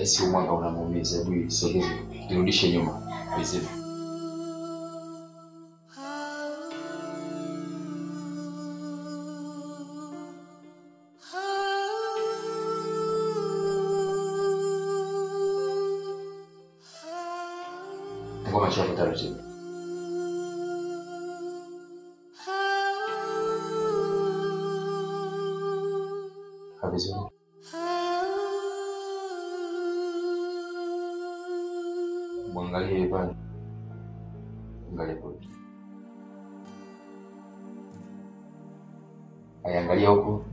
Nahisi mwanga unamuumiza. Hebu isogeze, nirudishe nyuma. Vizuri. Fungua macho yako taratibu. Kaa vizuri. Mwangalie pale. Angalia kule. Haya, angalia huku.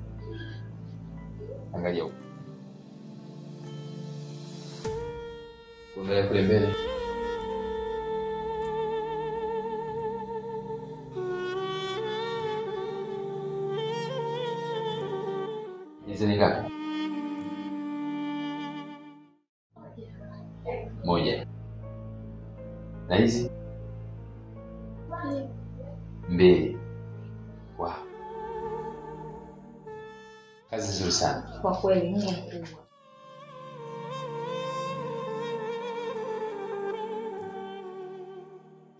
Angalia huku. Angalia kule mbele. Hizi ni ngapi? Moja. Na hizi? Mbili. Wow. Kazi nzuri sana. Kwa kweli Mungu mkubwa.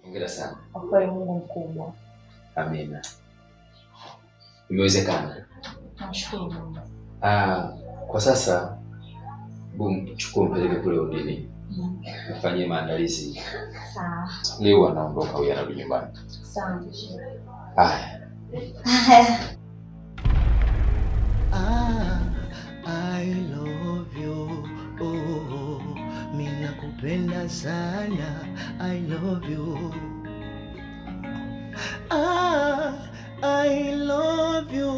Hongera sana. Kwa kweli Mungu mkubwa. Amina. Imewezekana. Nashukuru Mungu. Kwa sasa chukua mpeleke kule udini. Ufanyie maandalizi. Sawa. Leo anaondoka huyu, anarudi nyumbani. Sawa. Haya. I love you. Oh, mimi nakupenda sana. I love you. I love you.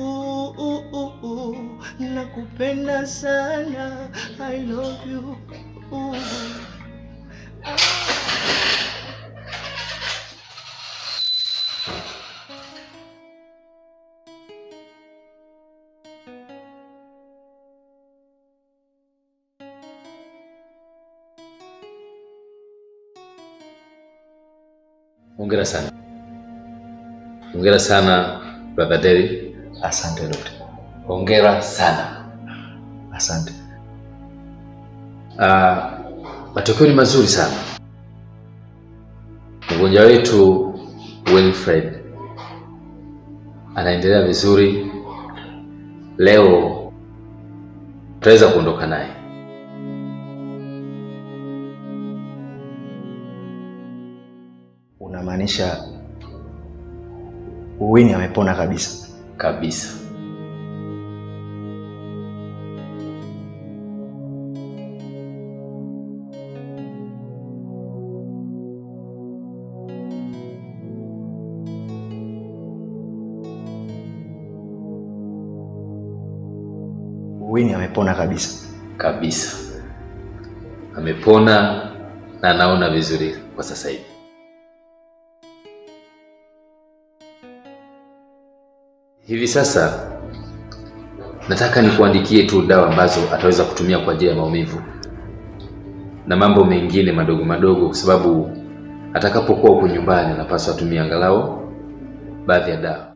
Nakupenda sana. I love you. Hongera sana. Hongera sana Brother Derry. Asante doctor. Hongera sana. Asante. Matokeo ni mazuri sana. Mgonjwa wetu Winfred anaendelea vizuri. Leo tutaweza kuondoka naye. Unamaanisha Winnie amepona kabisa? Kabisa. Winnie amepona kabisa. Kabisa. Amepona na anaona vizuri kwa sasa hivi. Hivi sasa nataka nikuandikie tu dawa ambazo ataweza kutumia kwa ajili ya maumivu na mambo mengine madogo madogo, kwa sababu atakapokuwa huko nyumbani anapaswa atumie angalau baadhi ya dawa.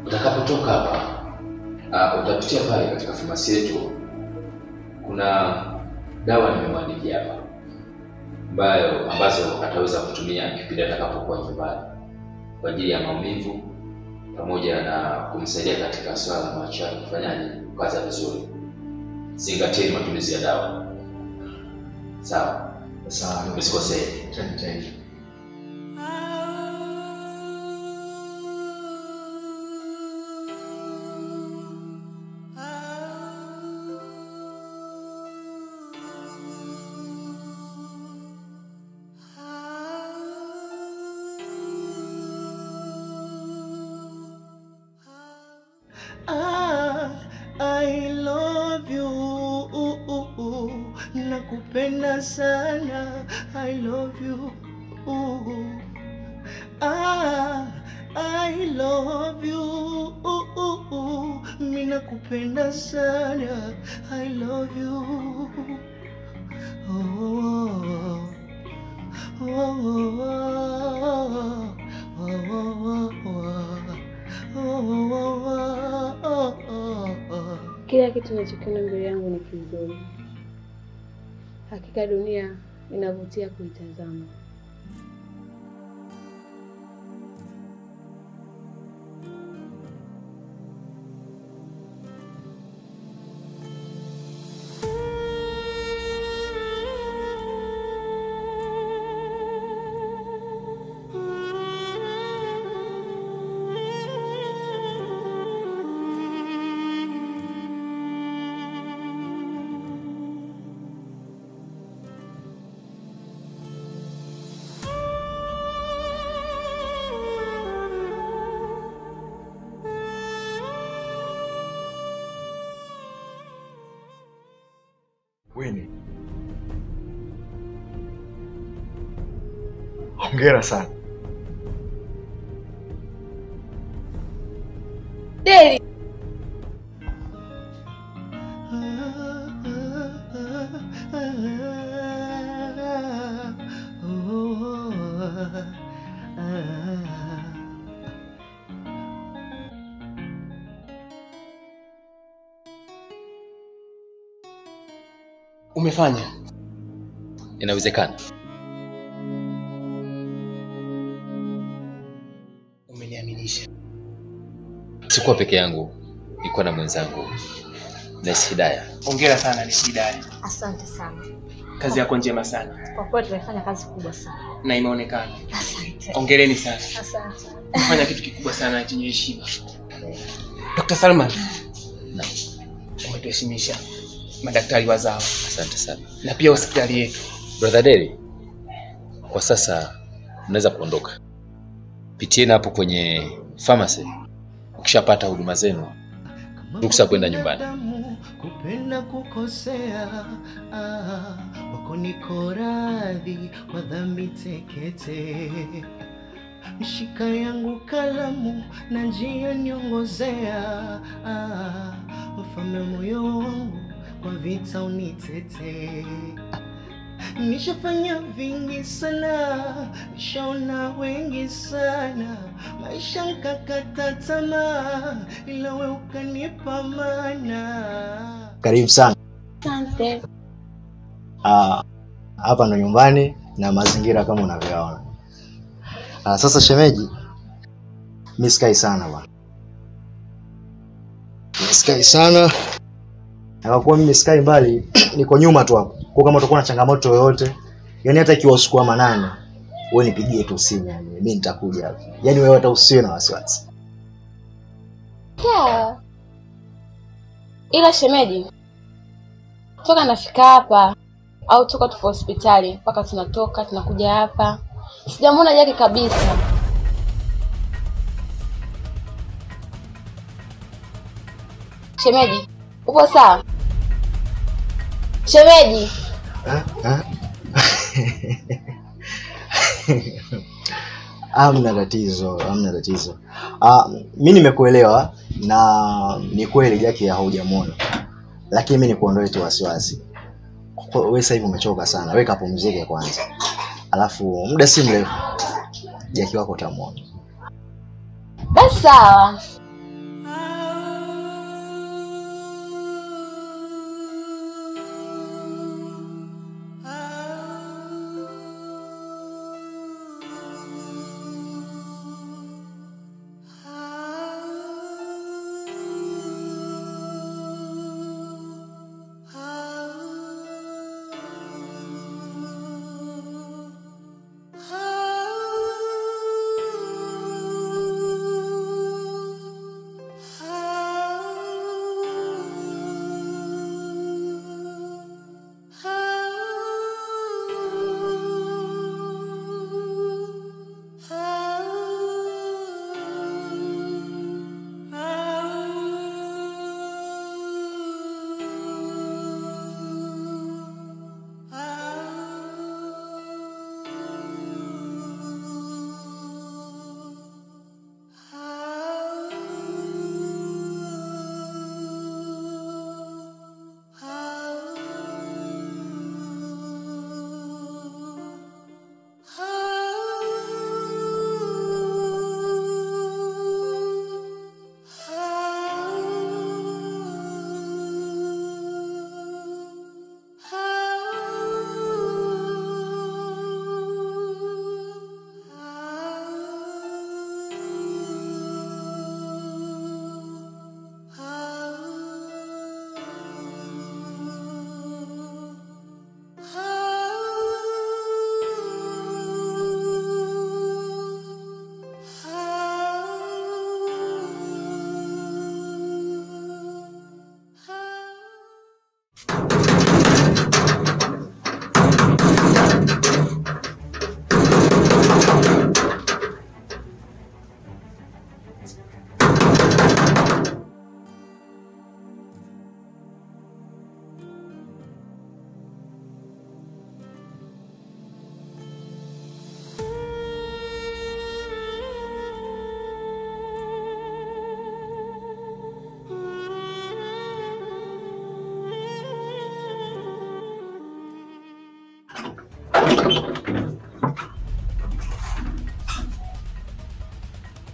Utakapotoka hapa utapitia pale katika famasi yetu, kuna dawa nimemwandikia hapa ambazo ataweza kutumia kipindi atakapokuwa nyumbani kwa ajili ya maumivu pamoja na kumsaidia katika swala la macho yake kufanyaje kukaza vizuri. Zingatieni matumizi ya dawa. Sawa? Sawa. Usikosee. Tena. I love you. Nakupenda sana. I love you. I love you. Mimi nakupenda sana. I love you. Oh, oh, oh, oh, oh, oh, oh, oh, oh. Kila kitu ninachokiona mbele yangu ni kizuri. Hakika dunia inavutia kuitazama. Winnie, hongera sana. Deli. Umefanya? Inawezekana. Umeniaminisha. Sikuwa peke yangu, nilikuwa na mwenzangu Nesi Hidaya. Hongera sana Nesi Hidaya. Asante sana. Kazi yako njema sana. Kwa kweli tumefanya kazi kubwa sana. Na imeonekana. Asante. Hongereni sana. Asante. Umefanya kitu kikubwa sana chenye heshima. Dr. Salman. Naam. Umetuheshimisha madaktari wazawa. Asante sana. Na pia hospitali yetu. Brother Deli, kwa sasa mnaweza kuondoka. Pitieni hapo kwenye pharmacy. Ukishapata huduma zenu, ruksa kwenda nyumbani. Kupenda kukosea, wako niko radhi kwa dhambi tekete. Mshika yangu kalamu na njia niongozea, mfalme moyo wangu kwa vita unitete. Nishafanya vingi sana, nishaona wengi sana, maisha nkakata tamaa, ila wewe ukanipa maana. Karibu sana. Asante. Hapa ndo nyumbani na mazingira kama unavyoona. Sasa shemeji, mimi sikai sana bwana. Mimi sikai sana. Na kwa mimi sikai mbali, niko nyuma tu hapo. Kwa kama utakuwa na changamoto yoyote, yani hata ikiwa usiku wa manane, wewe nipigie tu simu yani, mimi nitakuja hapo. Yaani wewe hata usiwe na wasiwasi. Sawa. Ila shemeji, toka nafika hapa au toka tupo hospitali mpaka tunatoka tunakuja hapa, sijamuona Jackie kabisa. Shemeji, upo sawa? Shemeji. Hamna tatizo, hamna tatizo. Mimi nimekuelewa na ni kweli Jackie haujamuona. Lakini mimi nikuondoe tu wasiwasi. Wewe sasa hivi umechoka sana. Wewe kapumzike kwanza. Alafu muda si mrefu Jackie wako utamuona. Basi sawa.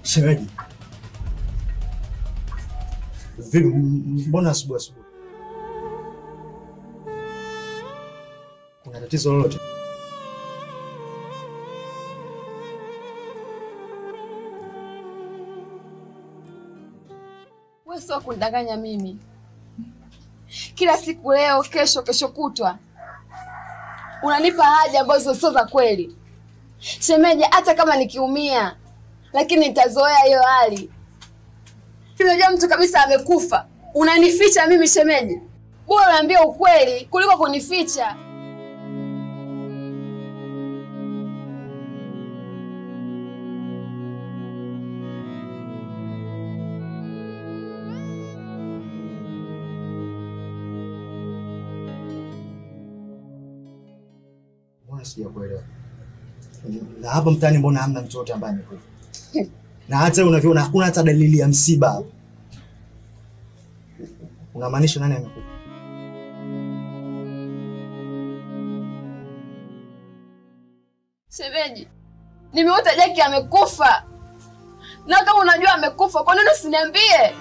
Shemeji, vipi, mbona asubuhi asubuhi? Kuna tatizo lolote? Wewe sio kunidanganya mimi. Kila siku leo, kesho, kesho kutwa. Unanipa haja ambazo sio za kweli. Shemeji, hata kama nikiumia, lakini nitazoea hiyo hali. Unajua mtu kabisa amekufa. Unanificha mimi shemeji. Bora niambie ukweli kuliko kunificha. Mbona sijakuelewa? Na hapa mtaani mbona hamna mtu yote ambaye amekufa? Na hata unavyoona hakuna hata dalili ya msiba hapa. Unamaanisha nani amekufa? Shemeji, nimeota Jackie amekufa. Na kama unajua amekufa, kwa nini usiniambie?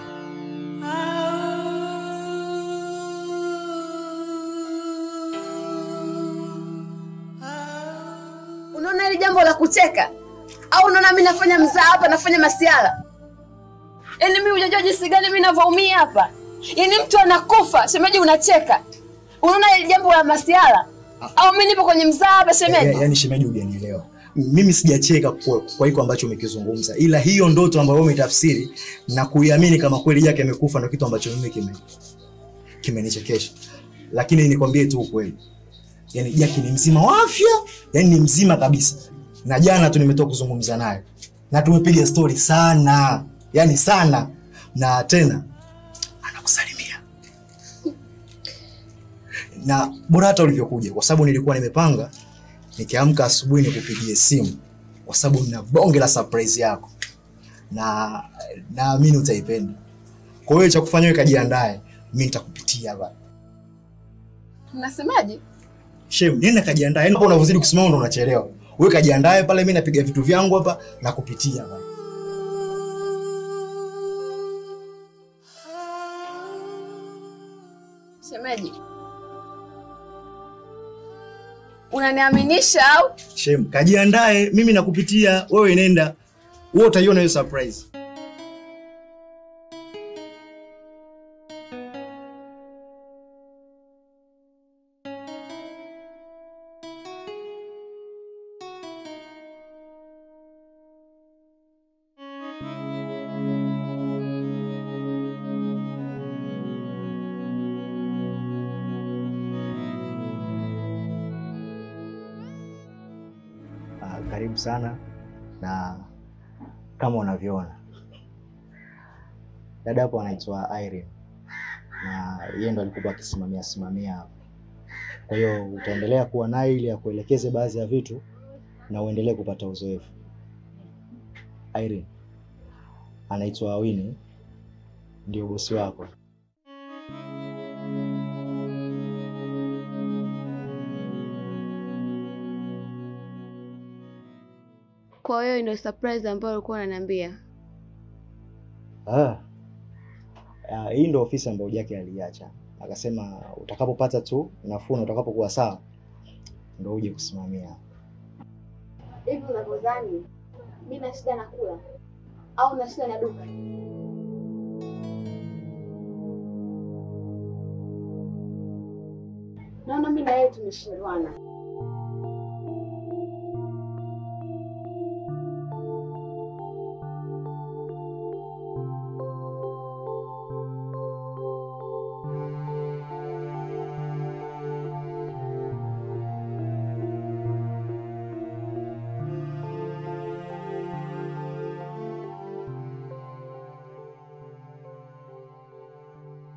Unaona hili jambo la kucheka? Au unaona mimi nafanya mzaa hapa, nafanya masiala? Yaani mimi hujajua jinsi gani mimi ninavyoumia hapa. Yaani mtu anakufa, shemeji unacheka. Unaona hili jambo la masiala? Au mimi nipo kwenye mzaa hapa shemeji? Yaani shemeji hujanielewa. Mimi sijacheka kwa hiko ambacho umekizungumza. Ila hiyo ndoto ambayo wewe umetafsiri na kuiamini kama kweli Jackie amekufa ndio kitu ambacho mimi kimenichekesha. Lakini nikwambie tu ukweli. Yaani Jackie ni mzima wa afya, yaani ni mzima kabisa. Na jana tu nimetoka kuzungumza naye. Na tumepiga story sana. Yaani sana. Na tena anakusalimia. Na bora hata ulivyokuja kwa sababu nilikuwa nimepanga nikiamka asubuhi nikupigie simu kwa sababu nina bonge la surprise yako. Na naamini utaipenda. Kwa hiyo cha kufanya wewe kajiandae, mimi nitakupitia hapa. Unasemaje? Shem, nenda kajiandae. Yaani hapo unavyozidi kusimama ndo unachelewa. Wewe kajiandae pale, mimi napiga vitu vyangu hapa na kupitia hapa. Shemeji, unaniaminisha au? Shem, kajiandae, mimi nakupitia, wewe nenda. Wewe utaiona hiyo surprise. Karibu sana, na kama unavyoona dada hapo anaitwa Irene na yeye ndo alikuwa akisimamia hapo. Kwa hiyo utaendelea kuwa naye ili akuelekeze baadhi ya vitu na uendelee kupata uzoefu. Irene anaitwa Winnie, ndio bosi wako. Kwa hiyo ndio surprise ambayo ulikuwa unaniambia? Hii ndio ofisi ambayo Jackie aliacha. Akasema utakapopata tu nafuu na utakapokuwa sawa ndio uje kusimamia. Hivi unavyodhani mimi na shida na kula au na shida na duka? Naona mimi na yeye tumeshindwana.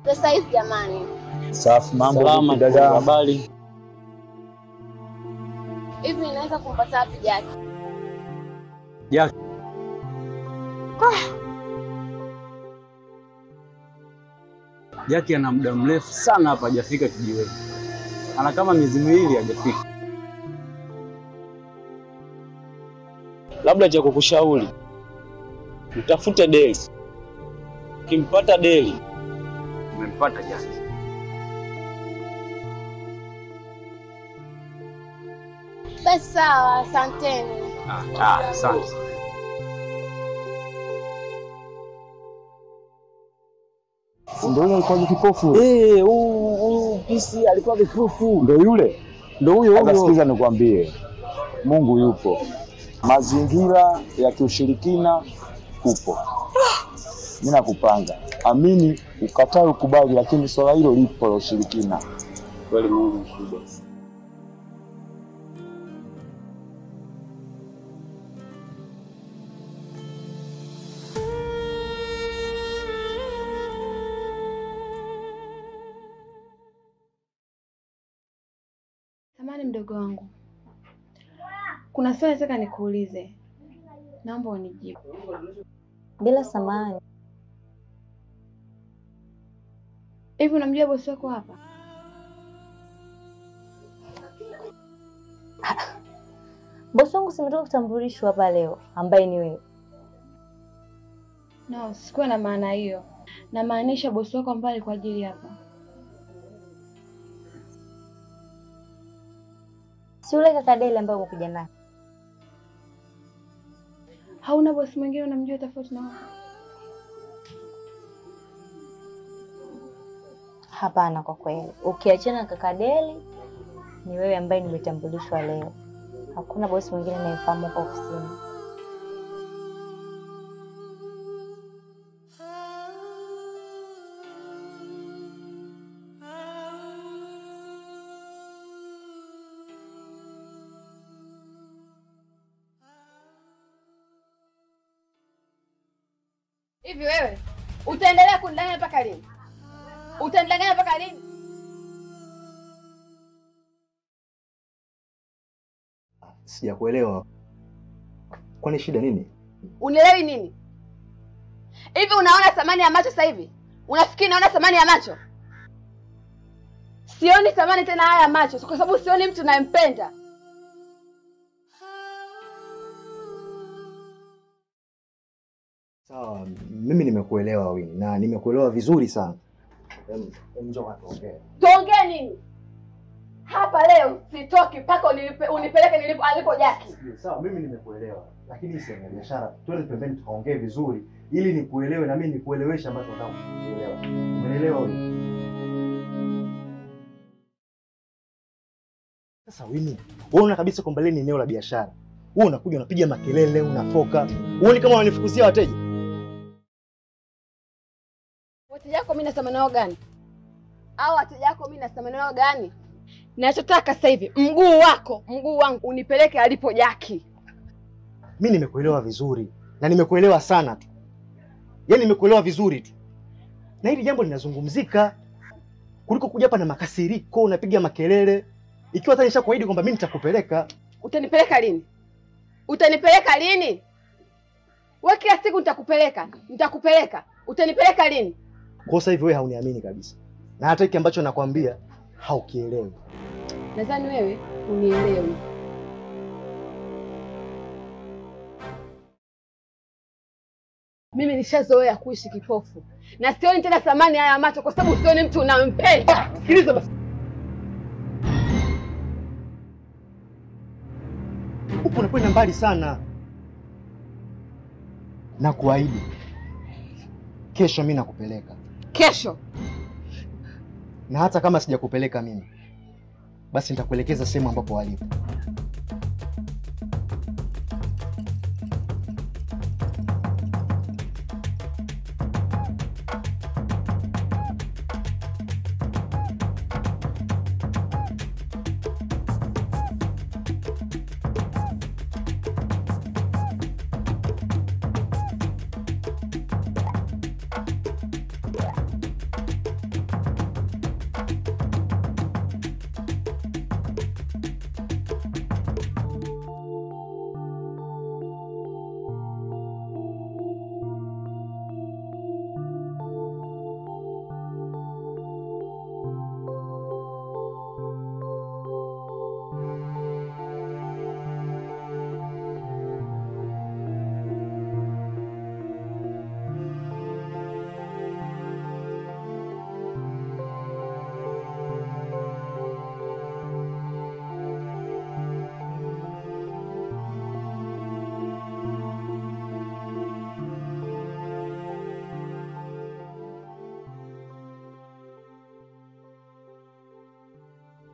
Pesa hizi jamani. Safi, mambo vipi dada? Habari? Hivi ninaweza kumpata wapi Jackie? Jackie. Jackie ana muda mrefu sana hapa hajafika kijiweni. Ana kama miezi miwili hajafika. Labda cha kukushauri, mtafute Deli. Ukimpata Deli, umempata Jackie. Basi sawa, asanteni. Asante. Ndio yule alikuwa kipofu. Huyu pisi alikuwa kipofu. Ndio yule. Ndio huyo huyo. Sikiza nikwambie. Mungu yupo. Mazingira ya kiushirikina upo. Mimi nakupanga. Amini, ukatae ukubali, lakini swala hilo lipo la ushirikina. Kweli Mungu mkubwa. Samahani mdogo wangu. Kuna swali nataka nikuulize. Naomba unijibu. Bila samahani. Hivi unamjua bosi wako hapa? Bosi wangu simetoka kutambulishwa hapa leo, ambaye ni wewe. No, sikuwa na maana hiyo. Namaanisha bosi wako ambaye alikuwa ajili hapa. Si yule kaka Deli ambaye umekuja naye. Hauna bosi mwingine unamjua tofauti na wewe? Hapana, kwa kweli. Ukiachana na kaka Deli, ni wewe ambaye nimetambulishwa leo. Hakuna bosi mwingine ninayemfahamu kwa ofisini. Hivi wewe utaendelea kunidanganya mpaka lini? Utanidanganya mpaka lini? Sijakuelewa. Kwani shida nini? Unielewi nini? Hivi unaona thamani ya macho sasa hivi? Unafikiri naona thamani ya macho? Sioni thamani tena haya macho kwa sababu sioni mtu nayempenda. Sawa, mimi nimekuelewa Winnie na nimekuelewa vizuri sana. Njoo tuongee. Tuongee nini? Hapa leo sitoki mpaka unipeleke nilipo alipo Jackie. Sawa, mimi nimekuelewa. Lakini si ya biashara. Twende pembeni tukaongee vizuri ili nikuelewe na mimi nikueleweshe ambacho nataka kuelewa. Umeelewa wewe? Sasa Winnie, wewe unaona kabisa kwamba leo ni eneo la biashara. Wewe unakuja unapiga makelele, unafoka. Uone kama wanifukuzia wateja. Wateja wako mimi nasema nao gani? Au wateja wako mimi nasema nao gani? Ninachotaka sasa hivi mguu wako, mguu wangu unipeleke alipo Jackie. Mimi nimekuelewa vizuri na nimekuelewa sana tu. Yaani nimekuelewa vizuri tu. Na hili jambo linazungumzika kuliko kuja hapa na makasiriko, unapiga makelele. Ikiwa hata nishakuahidi kwamba mimi nitakupeleka. Utanipeleka lini? Utanipeleka lini? Wewe kila siku nitakupeleka, nitakupeleka. Utanipeleka lini? Kwa sasa hivi wewe hauniamini kabisa. Na hata hiki ambacho nakwambia haukielewi. Nadhani wewe unielewi. Mimi nishazoea kuishi kipofu. Na sioni tena thamani haya macho kwa sababu sioni mtu unampenda. Sikiliza basi. Upo unakwenda mbali sana. Na kuahidi kesho mimi nakupeleka. Kesho? Na hata kama sijakupeleka mimi, basi nitakuelekeza sehemu ambapo walipo.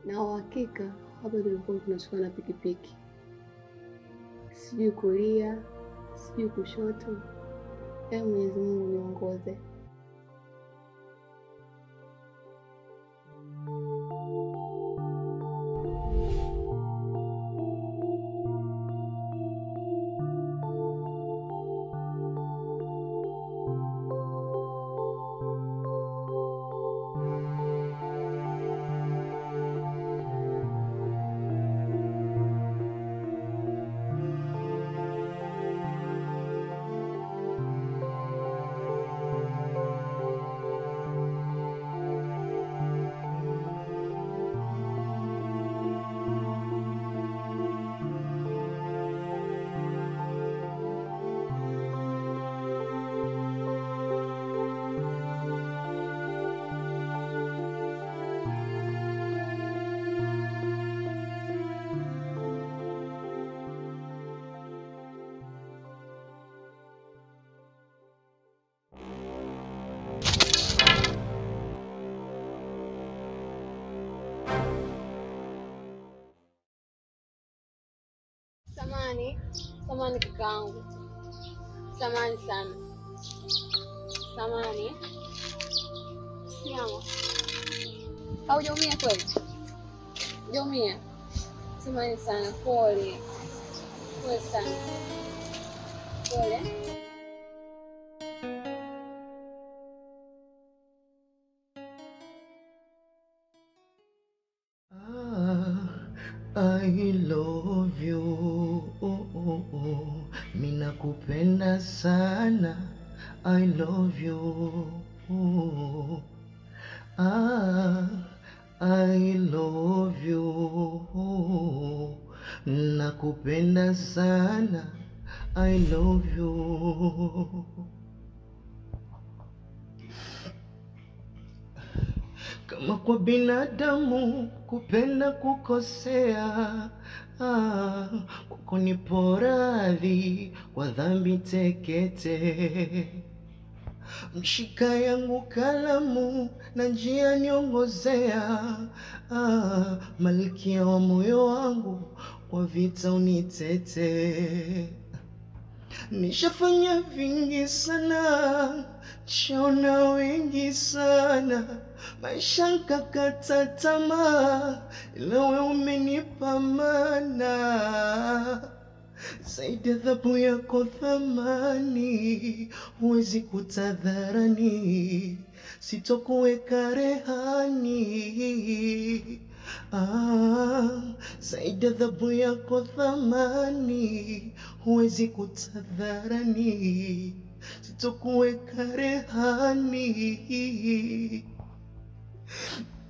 Na uhakika hapa tulikuwa tunashuka na pikipiki. Sijui kulia, sijui kushoto. Ee Mwenyezi Mungu niongoze. Samani kakaangu. Samani sana. Samani. Simama. Haujaumia kweli? Hujaumia? Samani sana. Pole. Pole sana. Pole. I love you. Mina kupenda sana. I love you. Ah, I love you. Nakupenda sana. I love you. Kama kwa binadamu kupenda kukosea, ah, kwako nipo radhi kwa dhambi tekete. Mshika yangu kalamu na njia niongozea, ah, malkia wa moyo wangu kwa vita unitete. Nishafanya vingi sana, nishaona wengi sana, maisha nkakata tamaa, ila wewe umenipa maana. Zaidi adhabu yako thamani, huwezi kutadharani, sitokuweka rehani. Ah, zaidi adhabu yako thamani, huwezi kutadharani, sitokuweka rehani.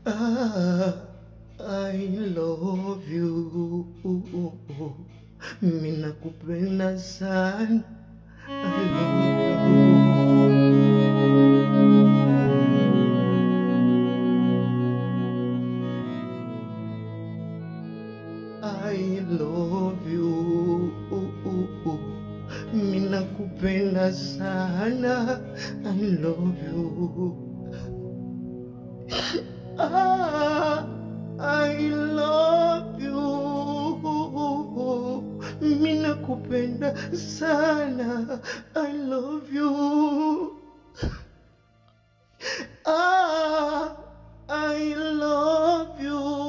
Ah, I love you. Mina kupenda sana. I love you. I love you. Mina kupenda sana. I love you. Ah, I love you. Mina kupenda sana. I love you. Ah, I love you.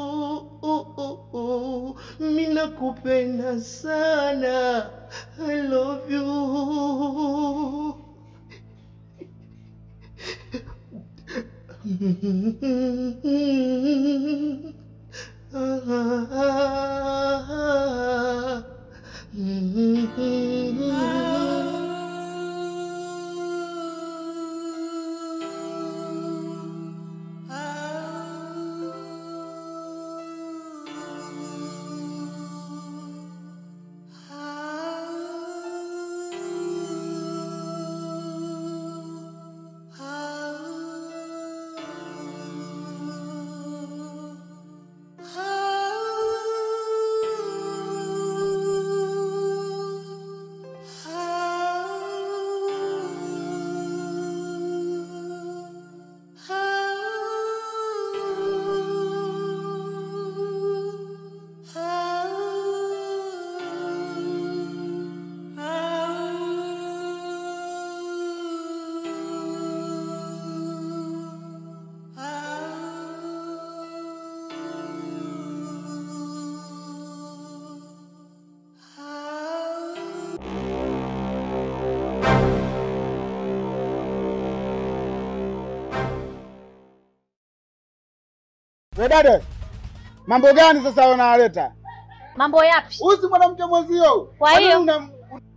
Mina kupenda sana. I love you. Ah, Ah. Wewe dada, mambo gani sasa unaleta? Mambo yapi? Huyu si mwanamke mwenzio. Kwa hiyo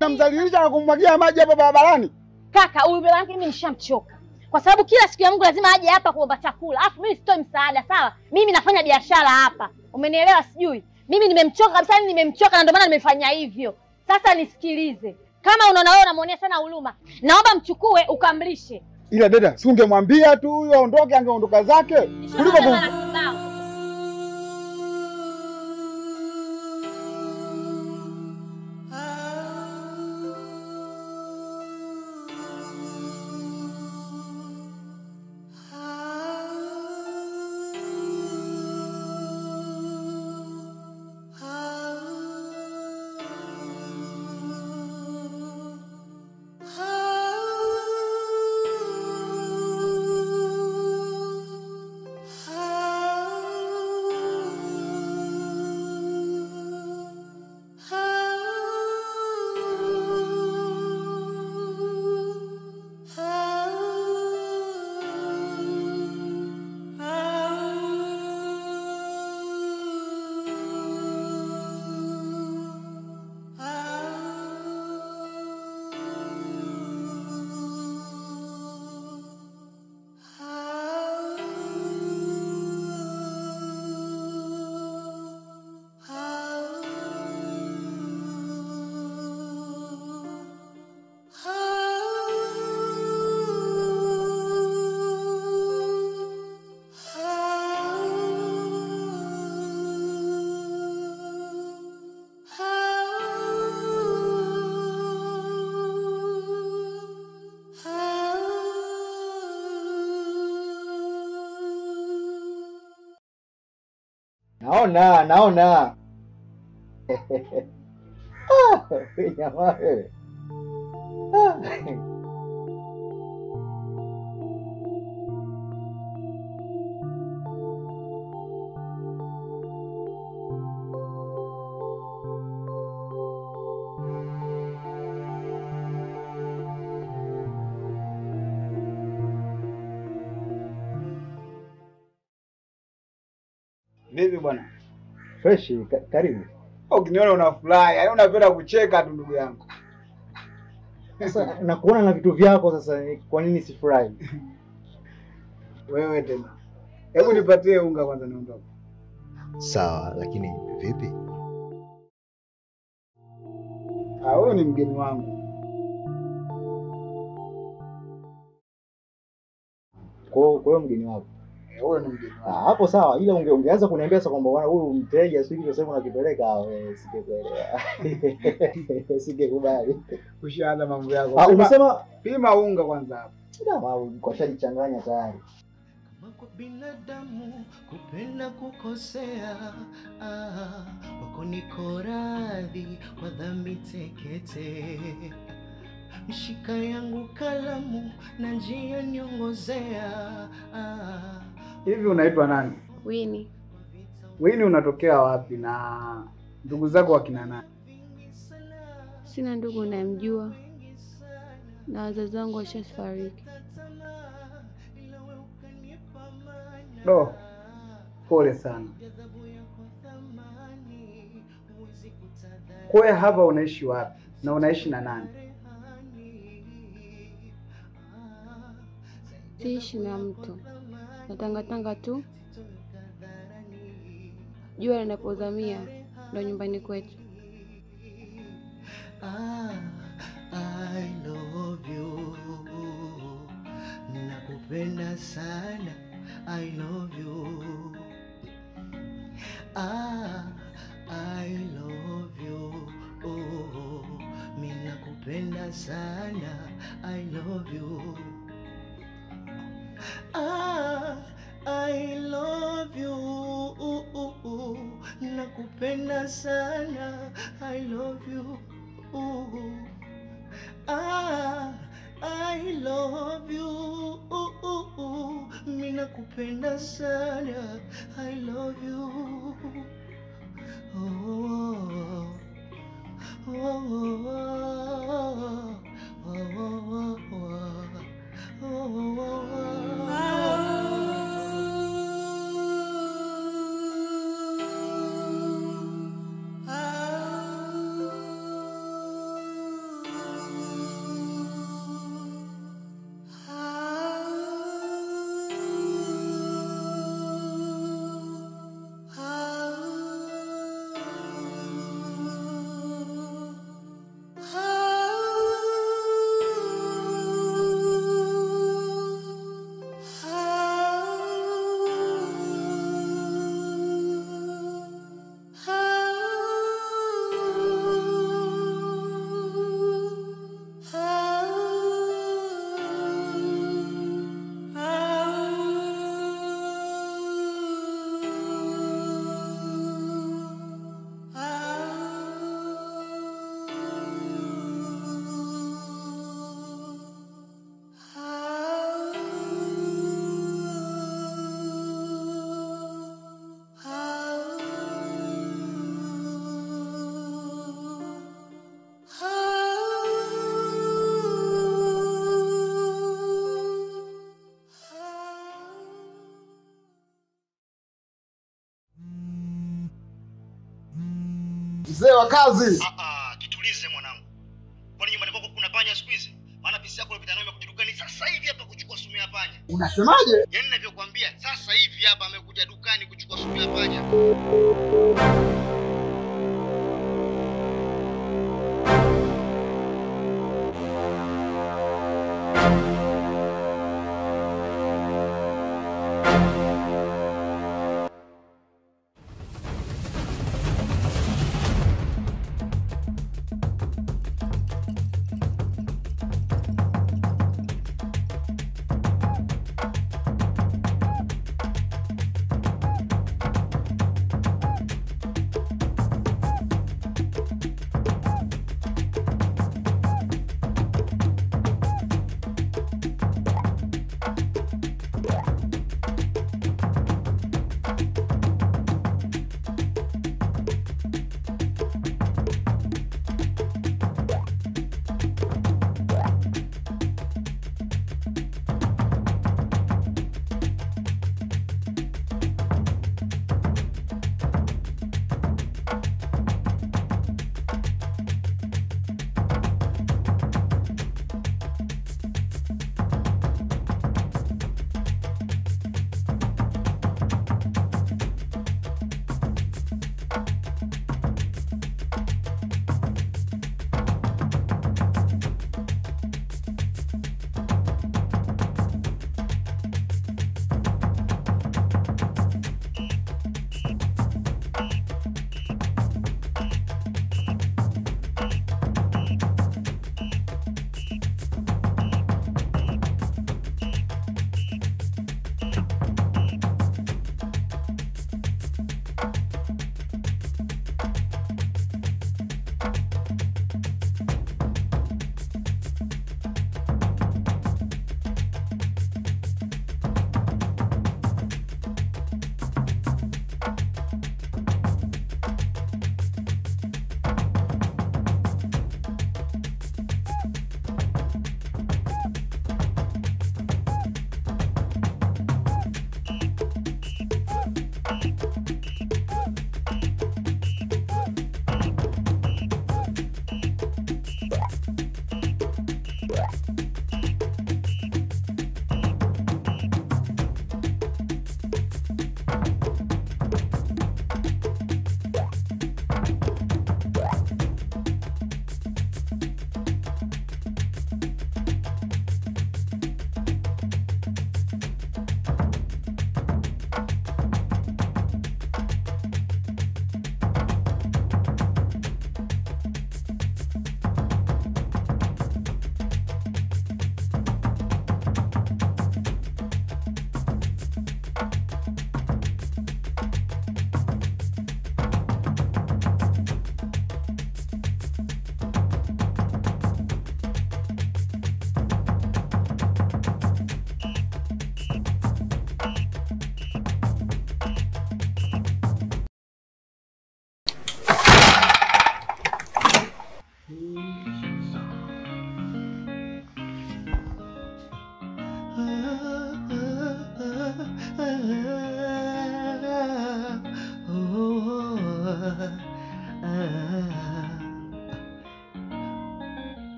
unamdhalilisha na kumwagia maji hapa barabarani? Kaka, huyu mwanamke mimi nishamchoka. Kwa sababu kila siku ya Mungu lazima aje hapa kuomba chakula. Alafu mimi sitoi msaada, sawa? Mimi nafanya biashara hapa. Umenielewa sijui? Mimi nimemchoka kabisa, nimemchoka na ndio maana nimefanya hivyo. Sasa nisikilize. Kama unaona wewe unamuonea sana huruma, naomba mchukue ukamlishe. Ila dada, si ungemwambia tu huyo aondoke, angeondoka zake. Kuliko Naona, naona. Ah, jamaa wewe. Ah. Vipi bwana? Fresh, karibu. Ukiniona unafurahi, yaani unapenda kucheka tu ndugu yangu. Sasa nakuona na vitu vyako sasa, kwa nini sifurahi? Wewe tena. Hebu nipatie unga kwanza niondoke. Sawa, lakini vipi? Ah, wewe ni mgeni wangu. Kwa hiyo mgeni wako. Huyo ni mgeni wangu. Ah, hapo sawa, ila ungeanza kuniambia sasa kwamba bwana huyu mteja sio kitu sasa unakipeleka, wewe singekuelewa. Singekubali. Ushaanza mambo yako. Ah, umesema pima unga kwanza hapo. Ndio, kashajichanganya tayari. Kama kwa binadamu kupenda kukosea, wako niko radhi kwa dhambi tekete. Mshika yangu kalamu na njia niongozea. Hivi unaitwa nani? Winnie. Winnie, unatokea wapi na ndugu zako wakina nani? Sina ndugu namjua na wazazi wangu washafariki. Do, pole sana. Kwa hapa unaishi wapi na unaishi na nani? Siishi na mtu. Natangatanga tu. Jua linapozamia ndo nyumbani kwetu. I love you. Nakupenda sana. I love you. I love you. Oh, mimi nakupenda sana. I love you. I love you. Nakupenda sana. I love you. I love you. Mimi nakupenda sana. I love you. Oh, oh, oh, oh, oh, oh, oh, oh. Mzee wa kazi. Jitulize mwanangu. Kwani nyumbani kwako kuna panya siku hizi? Maana pisi yako ilipita nayo imekuja dukani sasa hivi hapa kuchukua sumu ya panya. Unasemaje? Yaani ninavyokuambia sasa hivi hapa amekuja dukani kuchukua sumu ya panya.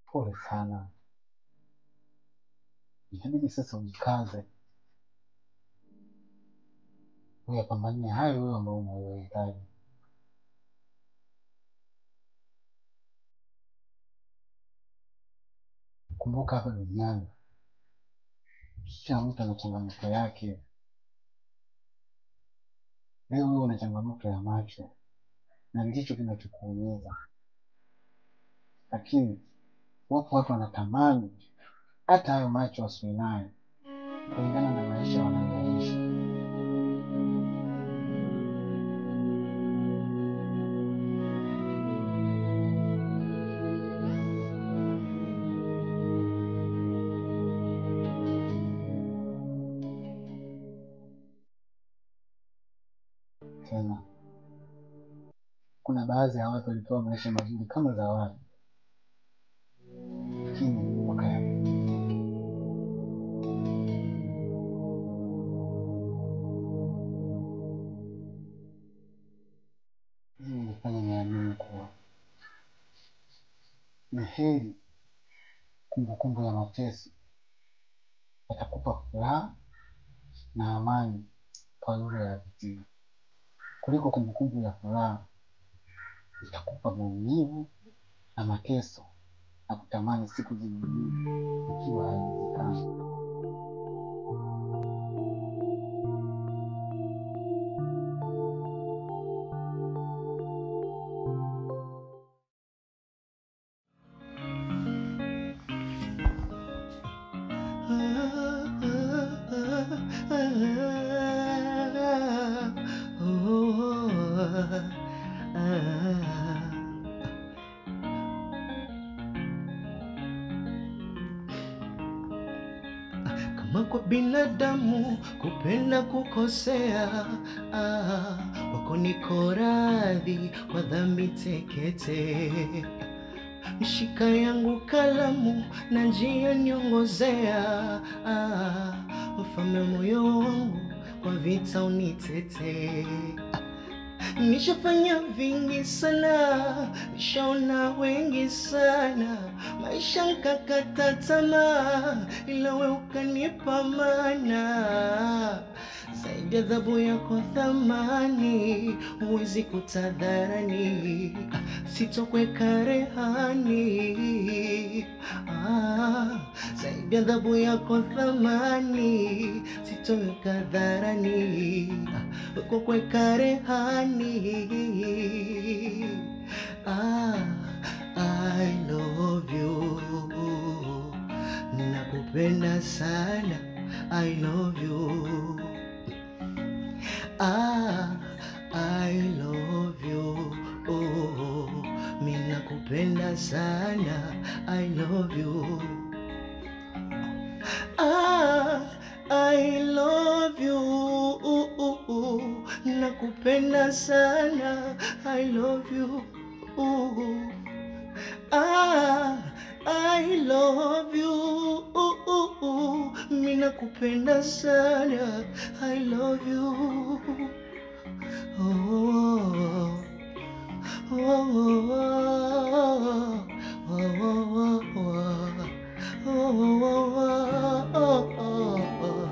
Pole sana. Inabidi sasa ujikaze. Uyapambanie hayo wewe ambayo unayohitaji. Kumbuka hapa duniani kila mtu ana changamoto yake. Leo wewe una changamoto ya macho na ndicho kinachokuumiza, lakini wapo watu wanatamani hata hayo macho wasiwe nayo kulingana na maisha wanayoishi. Tena kuna baadhi ya watu walipewa maisha mazuri kama zawadi, lakini wakaya heri kumbukumbu ya mateso yatakupa furaha na amani kwa yule yapitia, kuliko kumbukumbu ya furaha itakupa maumivu na mateso na kutamani siku zingine ikiwa haiwezekani. Kama kwa binadamu kupenda kukosea, wako niko radhi kwa dhambi tekete. Mshika yangu kalamu na njia niongozea, mfalme moyo wangu kwa vita unitete. Nishafanya vingi sana, nishaona wengi sana, maisha nkakata tamaa, ila we ukanipa maana. Zaidi adhabu yako thamani, huwezi kutadharani, sitokuweka rehani. Zaidi adhabu yako thamani, sitoweka dharani, kukuweka rehani. I love you, nakupenda sana, I love you. I love you, oh, mimi nakupenda sana, I love you. I love you, nakupenda sana, I love you. I love you, mimi nakupenda sana, I love you. Oh, oh, oh, oh, oh, oh, oh, oh.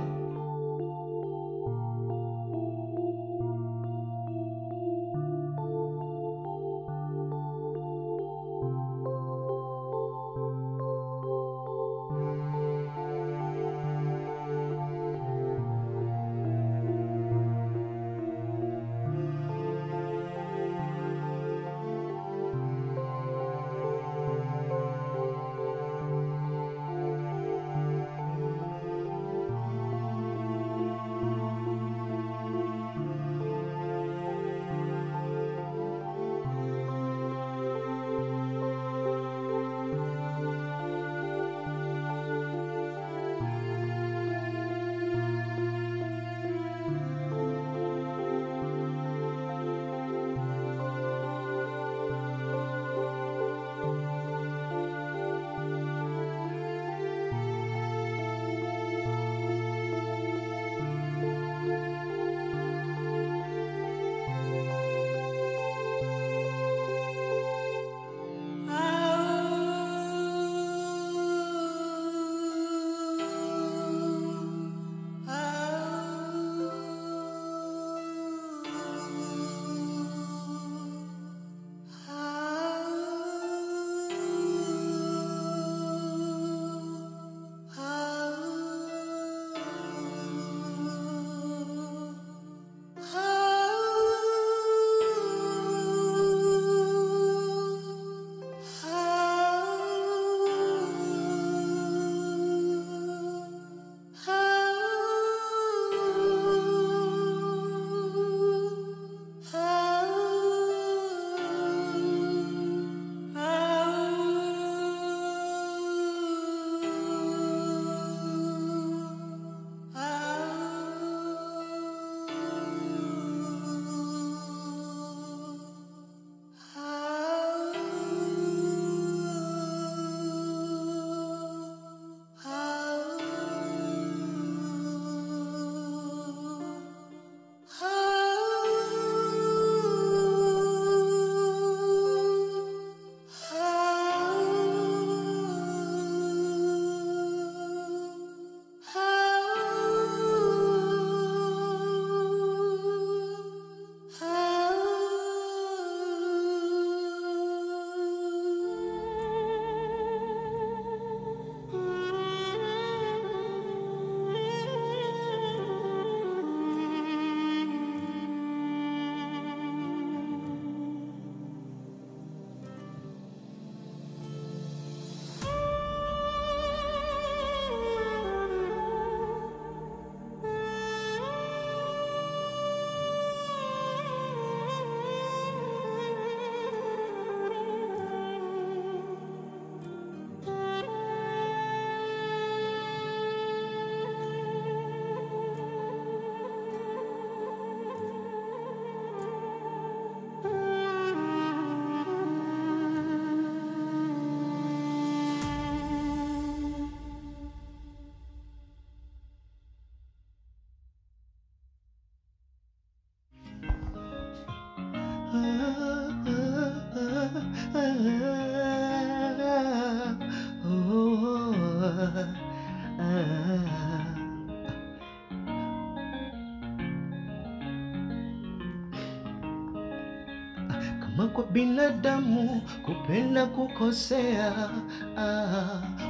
Kama kwa binadamu kupenda kukosea,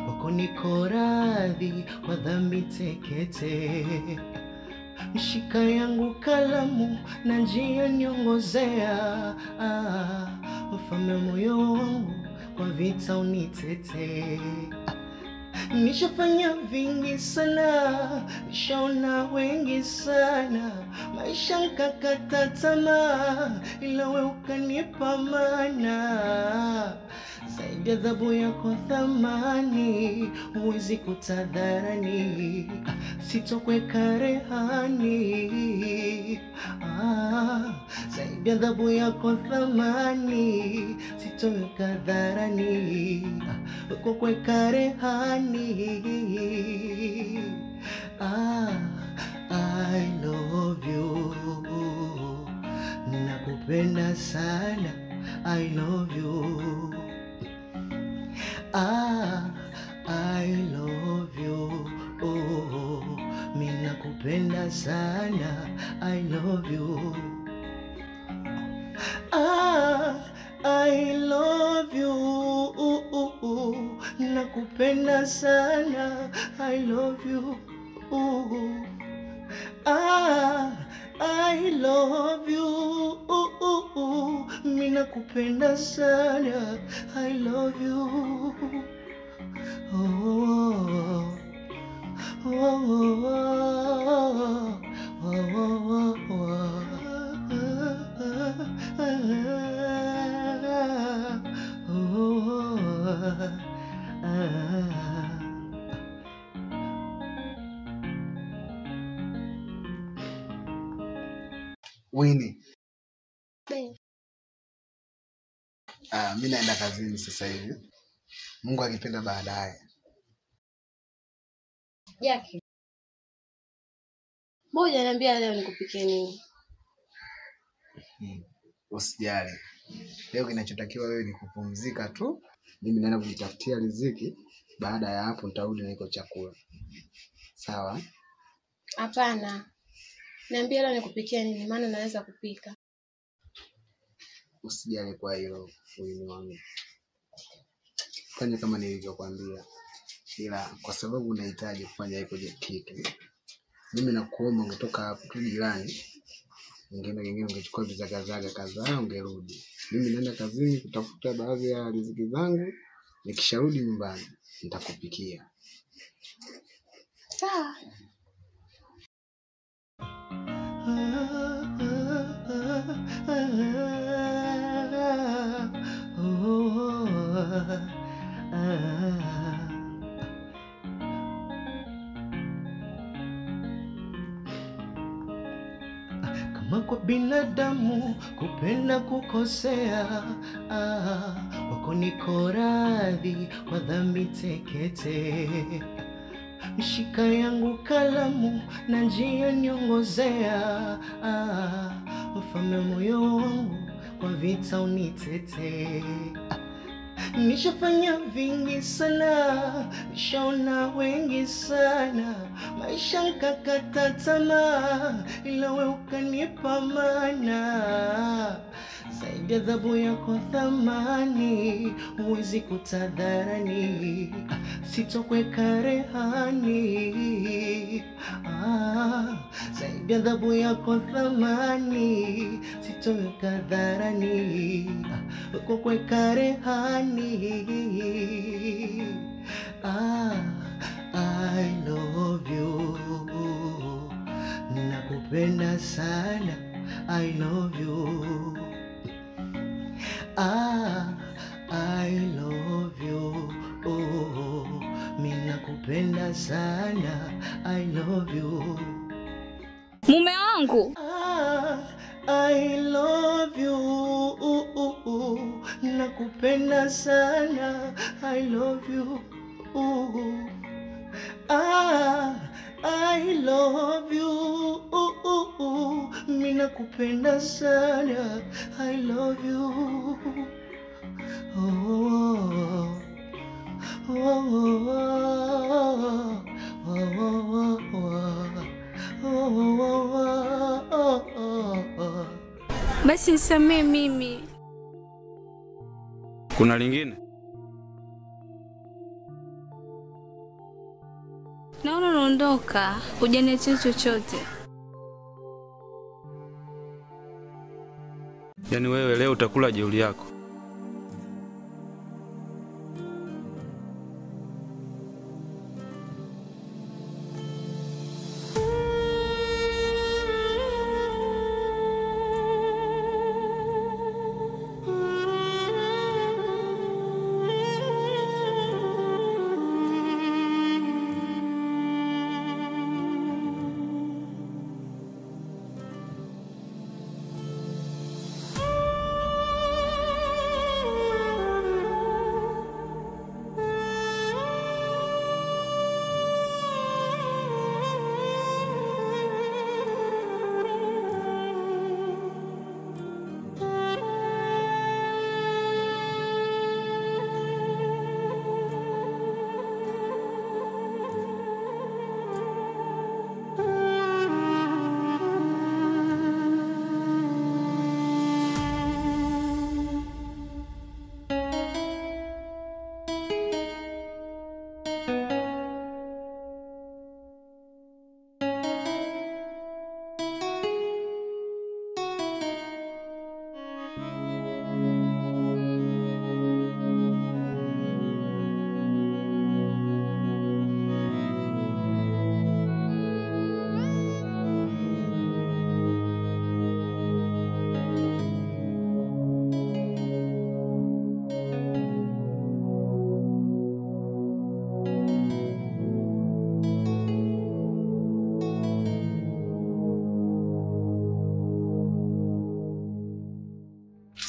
wako niko radhi kwa dhambi tekete. Mshika yangu kalamu na njia niongozea, mfalme moyo wangu kwa vita unitete. Nishafanya vingi sana, nishaona wengi sana, maisha nkakata tamaa, ila we ukanipa maana. Zaidi adhabu yako thamani, huwezi kutadharani, sitokuweka rehani. Zaidi adhabu yako thamani, sitoweka dharani, kukuweka rehani. I love you, nakupenda sana, I love you. I love you, oh, mimi nakupenda sana, I love you. I love you, nakupenda sana, I love you. I love you, mimi nakupenda sana, I love you. Oh, oh, oh, oh, oh, oh. Winnie. Mimi naenda kazini sasa hivi. Mungu akipenda baadaye. Jackie. Mbona niambia leo nikupikie nini? Usijali. Leo kinachotakiwa wewe ni kupumzika tu. Mimi naenda kujitafutia riziki. Baada ya hapo nitarudi na iko chakula. Sawa? Hapana. Niambia leo nikupikie nini maana naweza kupika. Usijali kwa hilo Winnie wangu. Fanya kama nilivyokuambia. Ila kwa sababu unahitaji kufanya hiko kitu, mimi nakuomba ungetoka hapo tu jirani, ungeenda kingine ungechukua vizagazaga kadhaa ungerudi. Mimi naenda kazini kutafuta baadhi ya riziki zangu, nikisharudi nyumbani nitakupikia. Sawa. Kama kwa binadamu kupenda kukosea, wako niko radhi kwa dhambi tekete. Mshika yangu kalamu na njia niongozea, mfalme moyo wangu kwa vita unitete. Nishafanya vingi sana, nishaona wengi sana, maisha nkakata tamaa, ila we ukanipa maana. Zaidi adhabu yako thamani, huwezi kutadharani, sitokuweka rehani. Zaidi adhabu yako thamani, sitoweka dharani, kukuweka rehani. I love you, nakupenda sana, I love you. I love you, oh, mimi nakupenda sana, I love you. Mume wangu. I love you, nakupenda sana, I love you. I love you, mimi nakupenda sana, I love you. Oh, oh, oh, oh, oh, oh, oh. Basi nisamee mimi. Kuna lingine? Naona unaondoka, hujaniachia chochote. Yaani wewe leo utakula jeuri yako.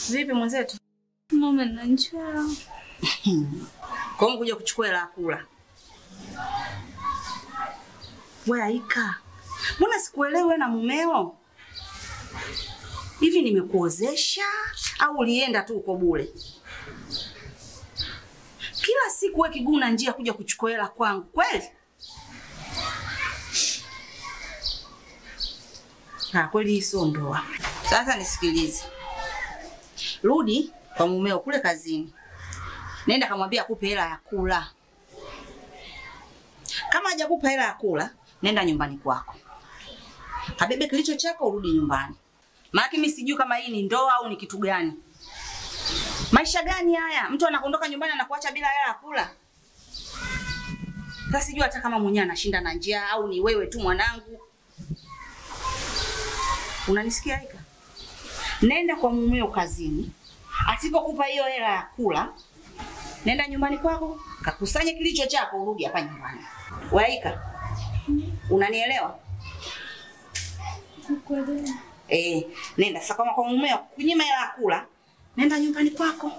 Vipi mwenzetu? Mama na njaa. Kwa nini kuja kuchukua hela kula? Wewe Aika, mbona sikuelewi wewe na mumeo? Hivi nimekuozesha au ulienda tu uko bure? Kila siku wewe kiguu na njia kuja kuchukua hela kwangu, kweli? Ah, kweli sio ndoa. Sasa nisikilize. Rudi kwa mumeo kule kazini. Nenda kamwambia akupe hela ya kula. Kama hajakupa hela ya kula, nenda nyumbani kwako. Kabebe kilicho chako urudi nyumbani. Maana mimi sijui kama hii ni ndoa au ni kitu gani. Maisha gani haya? Mtu anaondoka nyumbani anakuacha bila hela ya kula. Sasa sijui hata kama mwenyewe anashinda na njaa au ni wewe tu mwanangu. Unanisikia Aika? Nenda kwa mumeo kazini. Asipokupa hiyo hela ya kula, nenda nyumbani kwako, kakusanye kilicho chako urudi hapa nyumbani. Waika, unanielewa? Nakuelewa. Nenda sasa kama kwa mumeo kunyima hela ya kula, nenda nyumbani kwako.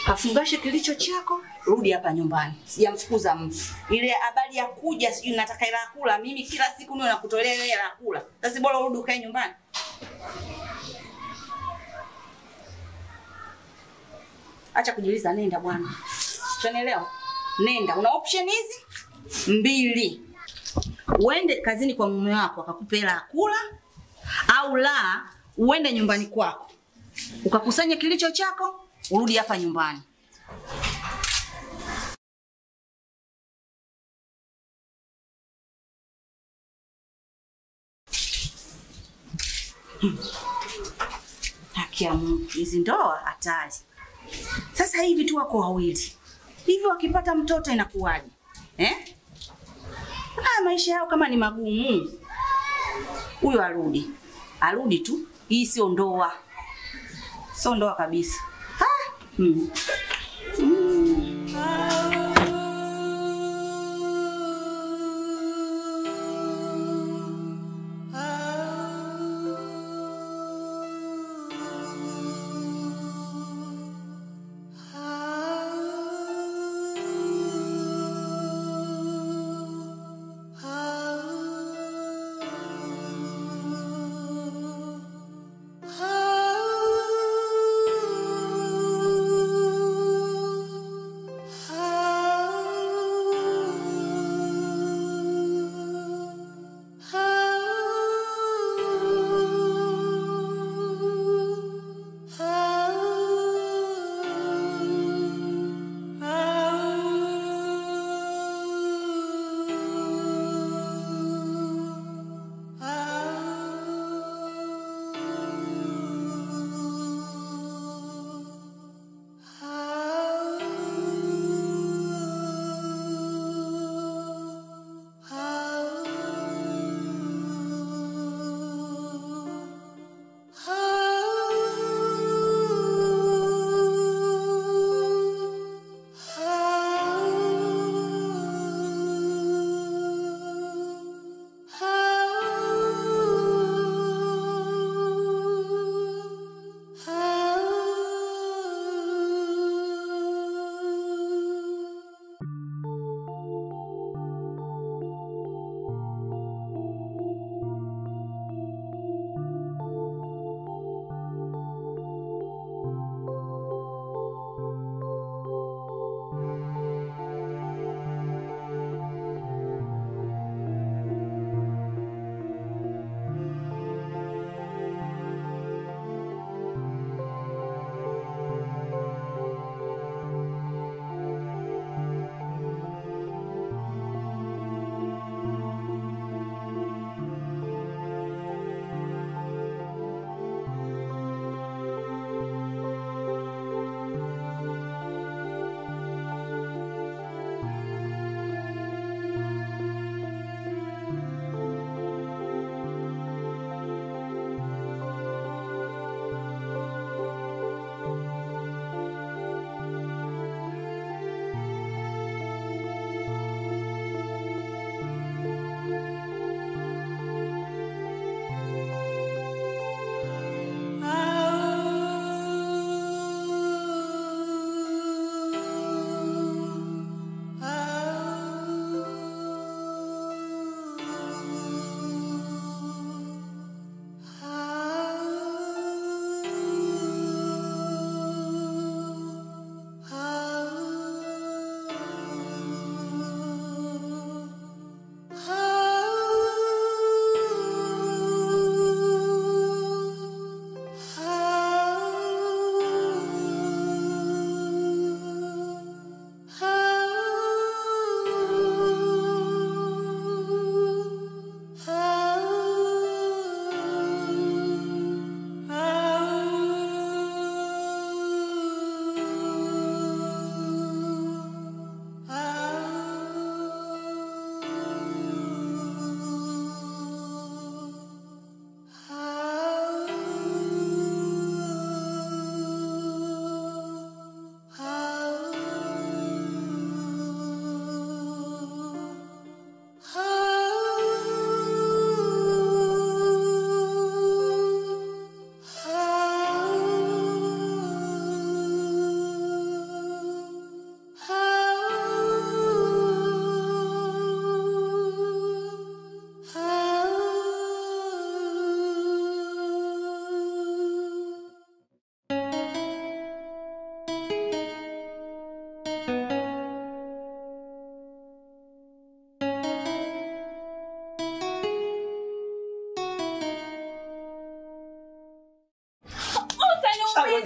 Kafungashe kilicho chako, rudi hapa nyumbani. Sijamfukuza mtu. Ile habari ya kuja sijui nataka hela ya kula, mimi kila siku niwe nakutolea ile hela ya kula. Sasa bora urudi ukae nyumbani. Acha kujiuliza, nenda bwana. Unanielewa? Nenda. Una option hizi mbili. Uende kazini kwa mume wako akakupe hela ya kula, au la uende nyumbani kwako ukakusanya kilicho chako urudi hapa nyumbani. Haki ya Mungu, hizi ndoa hatari. Sasa hivi tu wako wawili. Hivi wakipata mtoto inakuwaje? Eh? Haya maisha yao kama ni magumu. Huyo arudi. Arudi tu. Hii sio ndoa. Sio ndoa kabisa. Ha?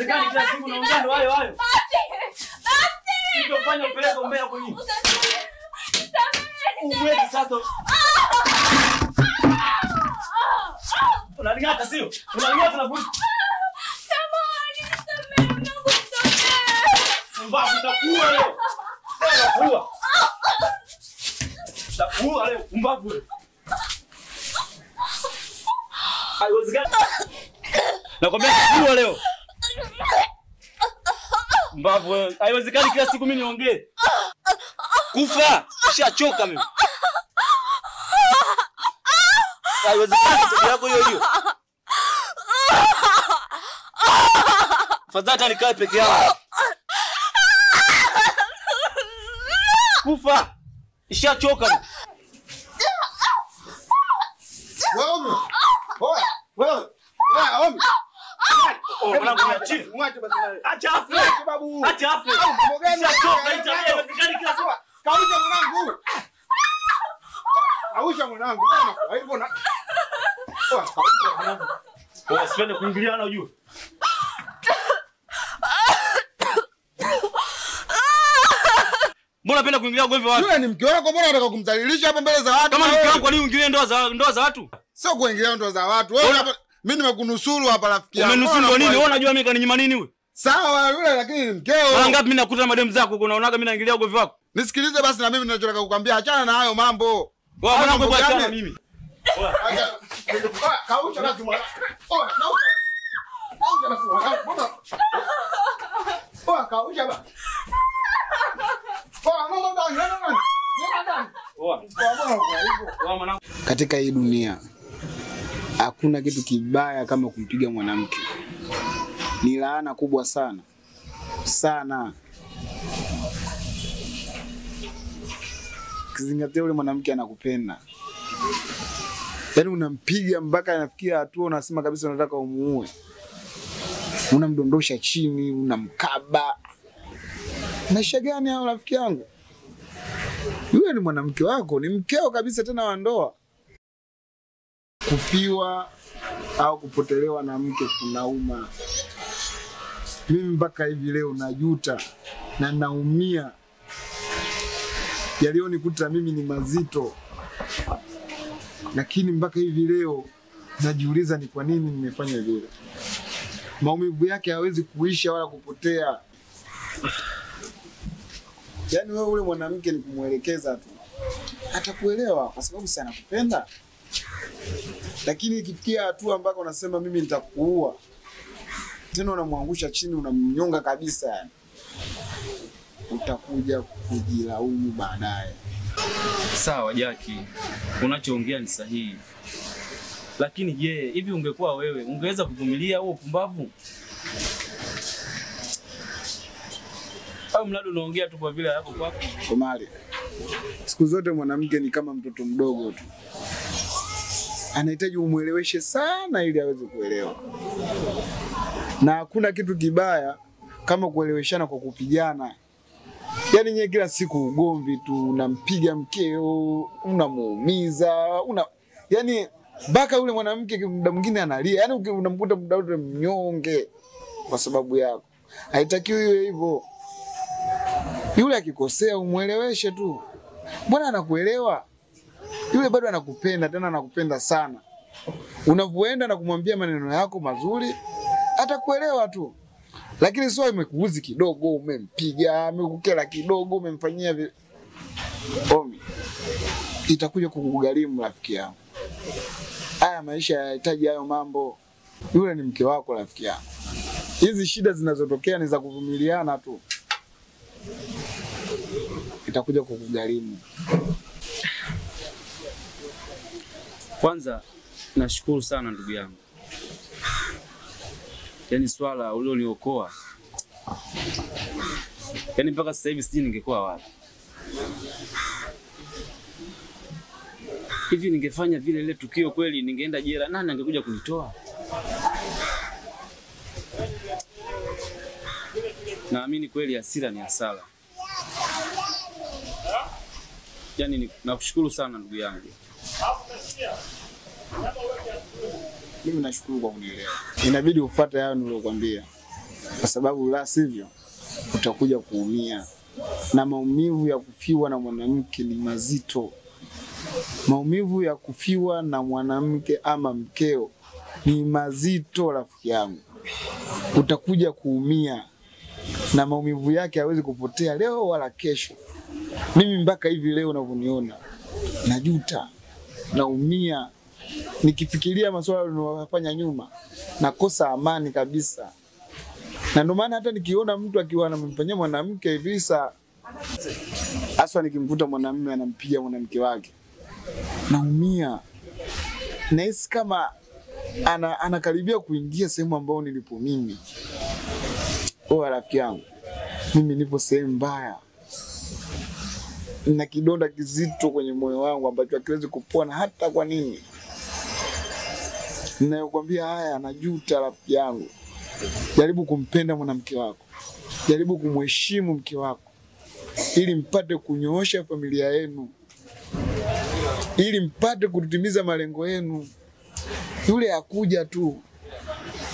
Haiwezekani kila siku unaongea ndo hayo hayo. Basi. Basi. Ndio fanya upeleke umbea kwa nini? Uwezi sasa. Unalingata sio? Unalingata na polisi. Samahani, nisamehe, Mungu nisamehe. Mbavu nitakuua leo. Nitakuua. Nitakuua leo, mbavu wewe. Haiwezekani. Nakwambia nitakuua leo. Mbavu wewe. Haiwezekani kila siku mimi niongee. Kufa, nishachoka mimi. Haiwezekani tabia yako hiyo hiyo. Fadhali nikae peke yangu. Kufa. Nishachoka. Wewe. Oya, wewe. Wewe, omi. Mwache basi. Acha afe. Babu. Acha afe. Nishachoka hii tabia haiwezekani kila siku. Kausha mwanangu. Kausha mwanangu. Kwa hivyo na oya, kausha mwanangu. Wewe usipende kuingiliana ujue. Mbona unapenda kuingilia ugomvi wa watu? Yule ni mke wako, mbona unataka kumdhalilisha hapa mbele za watu? Kama ni mke wangu, kwa nini uingilie ndoa za watu? Sio kuingilia ndoa za watu. Wewe mimi nimekunusuru hapa rafiki yangu. Umenusuru kwa nini? Wewe unajua mimi kaninyima nini wewe? Sawa yule lakini ni mkeo. Mara ngapi mimi nakuta madem zako huko unaonaga mimi naingilia ugomvi wako? Nisikilize basi na mimi ninachotaka kukwambia, achana na hayo mambo. Wewe mwanangu hebu achana mimi. Kausha basi mwanangu. Oya, kausha. Kausha basi mwanangu. Mbona? Oya, kausha basi. Katika hii dunia hakuna kitu kibaya kama kumpiga mwanamke. Ni laana kubwa sana. Sana. Kizingatia yule mwanamke anakupenda. Yaani unampiga mpaka anafikia hatua unasema kabisa unataka umuue. Unamdondosha chini, unamkaba. Maisha gani hao rafiki yangu? Yule ni mwanamke wako, ni mkeo kabisa tena wa ndoa. Kufiwa au kupotelewa na mke kunauma. Mimi mpaka hivi leo najuta na naumia. Yaliyonikuta mimi ni mazito. Lakini mpaka hivi leo najiuliza ni kwa nini nimefanya vile. Maumivu yake hayawezi kuisha wala kupotea. Yaani wewe ule mwanamke ni kumuelekeza tu. Atakuelewa kwa sababu si anakupenda. Lakini ikifikia hatua ambako unasema mimi nitakuua, tena unamwangusha chini, unamnyonga kabisa yani. Utakuja kujilaumu baadaye. Sawa Jackie, unachoongea ni sahihi. Lakini je, hivi ungekuwa wewe, ungeweza kuvumilia huo upumbavu? Au mradi unaongea tu kwa vile hapo kwako? Omari, siku zote mwanamke ni kama mtoto mdogo tu. Anahitaji umueleweshe sana ili aweze kuelewa. Na hakuna kitu kibaya kama kueleweshana kwa kupigana. Yaani nyewe kila siku ugomvi tu, unampiga mkeo, unamuumiza, yaani mpaka yule mwanamke muda mwingine analia. Yaani unamkuta muda wote mnyonge kwa sababu yako. Haitakiwi iwe hivyo. Yule akikosea umueleweshe tu. Mbona anakuelewa? Yule bado anakupenda, tena anakupenda sana. Unapoenda na kumwambia maneno yako mazuri, atakuelewa tu. Lakini sio imekuuzi kidogo, umempiga, amekukera kidogo, umemfanyia Omi, itakuja kukugharimu rafiki yangu. Haya maisha yanahitaji hayo mambo. Yule ni mke wako rafiki yangu. Hizi shida zinazotokea ni za kuvumiliana tu. Itakuja kukugharimu. Kwanza nashukuru sana ndugu yangu. Yaani swala ulioniokoa. Yaani mpaka sasa hivi sijui ningekuwa wapi. Hivi ningefanya vile ile tukio kweli ningeenda jela, nani angekuja kunitoa? Naamini kweli hasira ni hasara. Yaani nakushukuru sana ndugu yangu. Mimi nashukuru kwa kunielewa. Inabidi ufuate hayo niliyokuambia. kwa sababu la sivyo utakuja kuumia. Na maumivu ya kufiwa na mwanamke ni mazito. Maumivu ya kufiwa na mwanamke ama mkeo ni mazito, rafiki yangu. Utakuja kuumia na maumivu yake hawezi kupotea leo wala kesho. Mimi mpaka hivi leo unavyoniona najuta, naumia nikifikiria masuala niliyofanya nyuma, nakosa amani kabisa. Na ndio maana hata nikiona mtu akiwa anamfanyia mwanamke visa, haswa nikimkuta mwanamume anampiga mwanamke wake, naumia. Nahisi kama anakaribia kuingia sehemu ambayo nilipo mimi. Oh, rafiki yangu, mimi nipo sehemu mbaya. Na kidonda kizito kwenye moyo wangu ambacho hakiwezi kupona hata kwa nini. Ninayokuambia haya, najuta rafiki yangu. Jaribu kumpenda mwanamke wako. Jaribu kumheshimu mke wako ili mpate kunyoosha familia yenu, ili mpate kutimiza malengo yenu. Yule hakuja tu.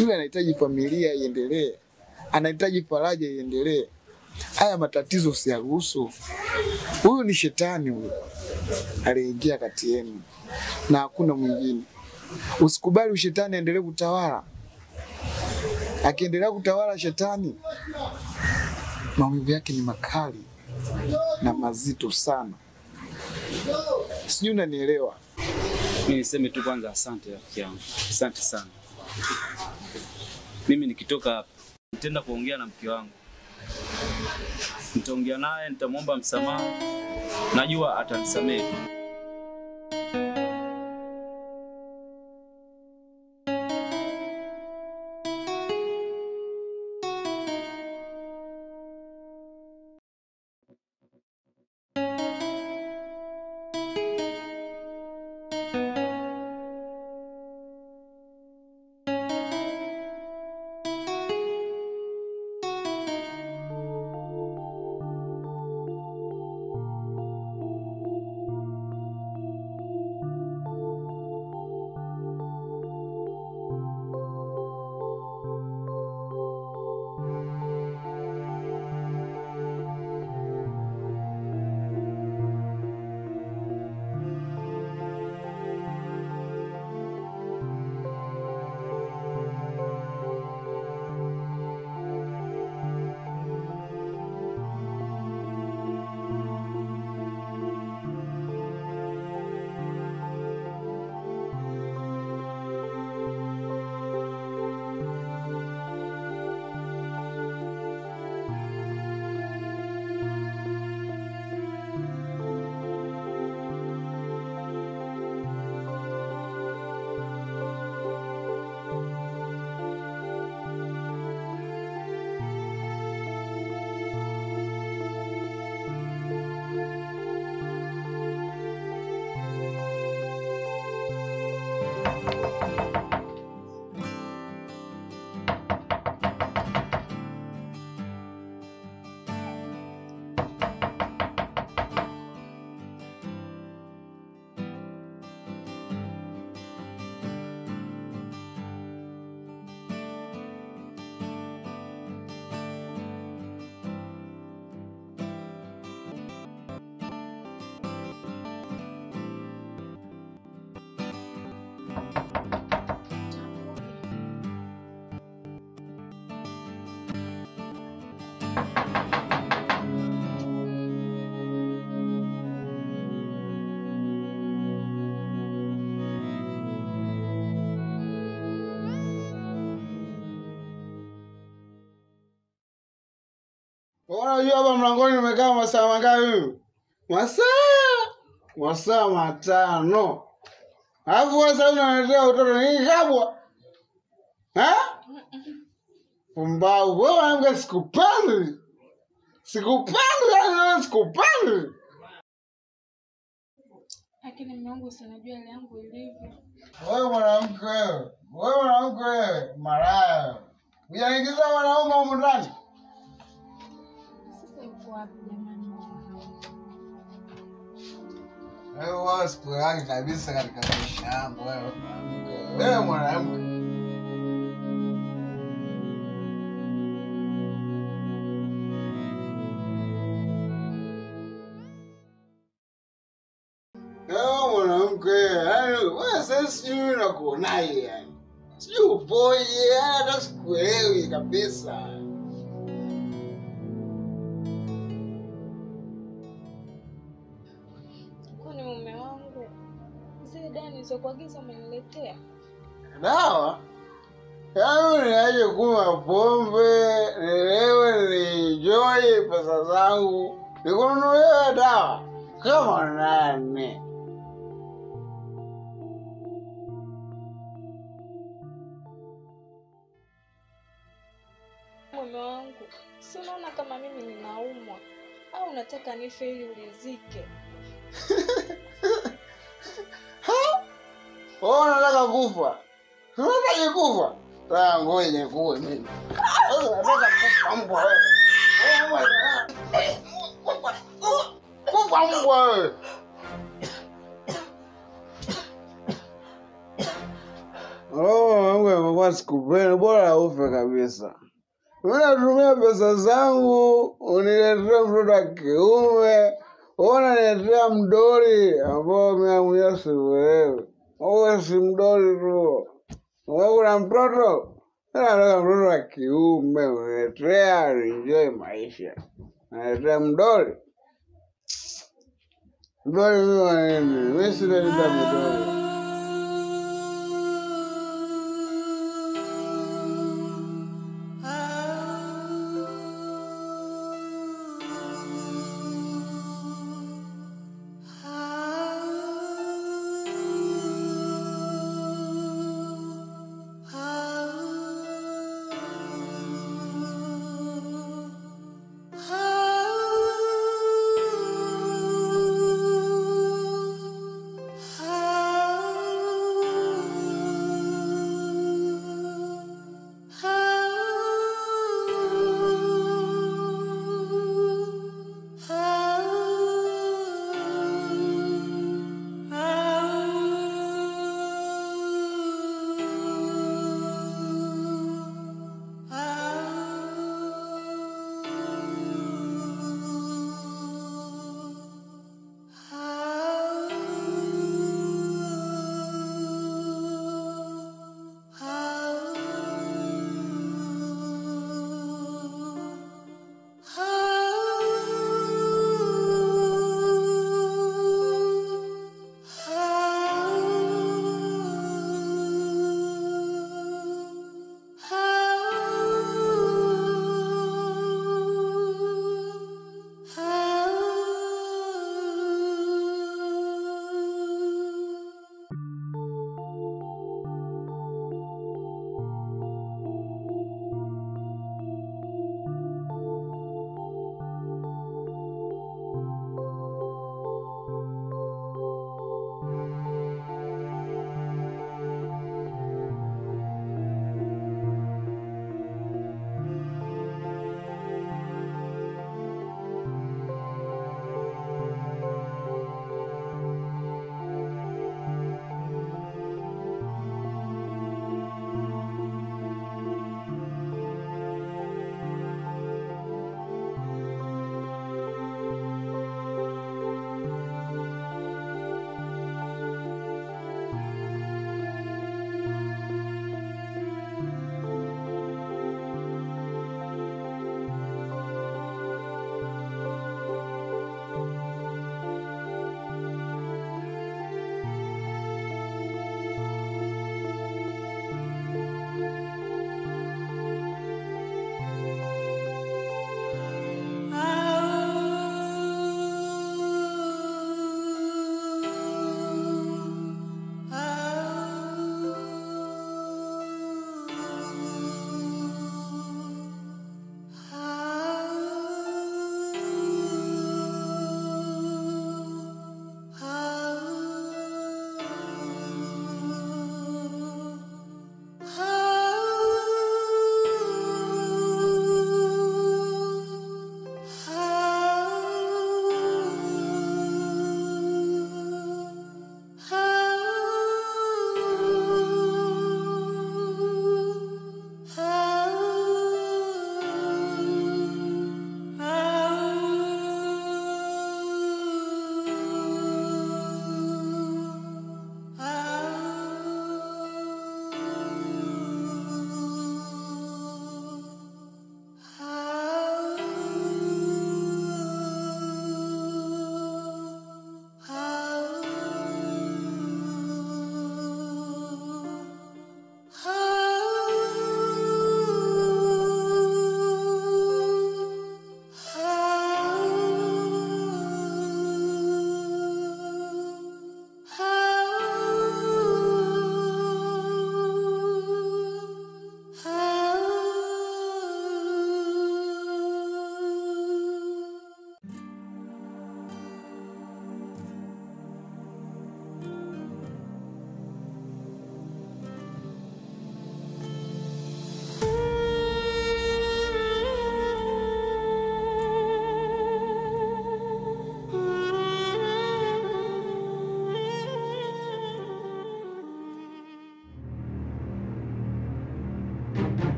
Yule anahitaji familia iendelee. Anahitaji faraja iendelee. Haya matatizo usiyaruhusu. Huyu ni shetani huyu aliingia kati yenu na hakuna mwingine. Usikubali shetani aendelee kutawala. Akiendelea kutawala shetani, maumivu yake ni makali na mazito sana. Sijui unanielewa. Mimi niseme tu kwanza asante rafiki yangu. Asante sana. Mimi nikitoka hapa nitaenda kuongea na mke wangu. Nitaongea naye, nitamuomba msamaha. Najua atanisamehe. Unajua hapa mlangoni nimekaa masaa mangapi mimi? Masaa 5. Alafu sasa unaniletea utoto nini kabwa? Ha? Pumbavu, wewe mwanamke sikupendi. Sikupendi, yani sikupendi. Lakini mume wangu usinajua ile yangu ilivyo. Wewe mwanamke wewe. Wewe mwanamke wewe, malaya. Unaingiza wanaume humu ndani. Sasa yuko wapi jamani? Wewe sikuelewi kabisa katika maisha yangu wewe. Wewe mwanamke. mwanamke. Yaani wewe sasa sijui nakuonaje yani. Sijui upoje, yaani hata sikuelewi kabisa. Kwani mume wangu zile dawa nilizokuagiza umeniletea? Dawa? Yaani niaje kunywa pombe, nilewe, nienjoy pesa zangu, nikununulie dawa kama nani? Mume wangu, si unaona kama mimi ninaumwa au unataka nife ili ulizike? Wewe unataka kufa? Unataka kufa? Sasa ngoja nikuue mimi. Unataka kufa mbwa wewe. Kufa mbwa wewe. Oh, wangu amekuwa sikupenda, bora ufe kabisa. Mimi natumia pesa zangu uniletee mtoto wa kiume, wewe unaniletea mdoli ambao mimi mwenyewe siuelewi. Wewe si mdoli tu. Wewe una mtoto? Mimi nataka mtoto wa kiume uniletea enjoy maisha. Unaniletea mdoli. Mdoli mimi wa nini? Mimi sina mdoli. Ah.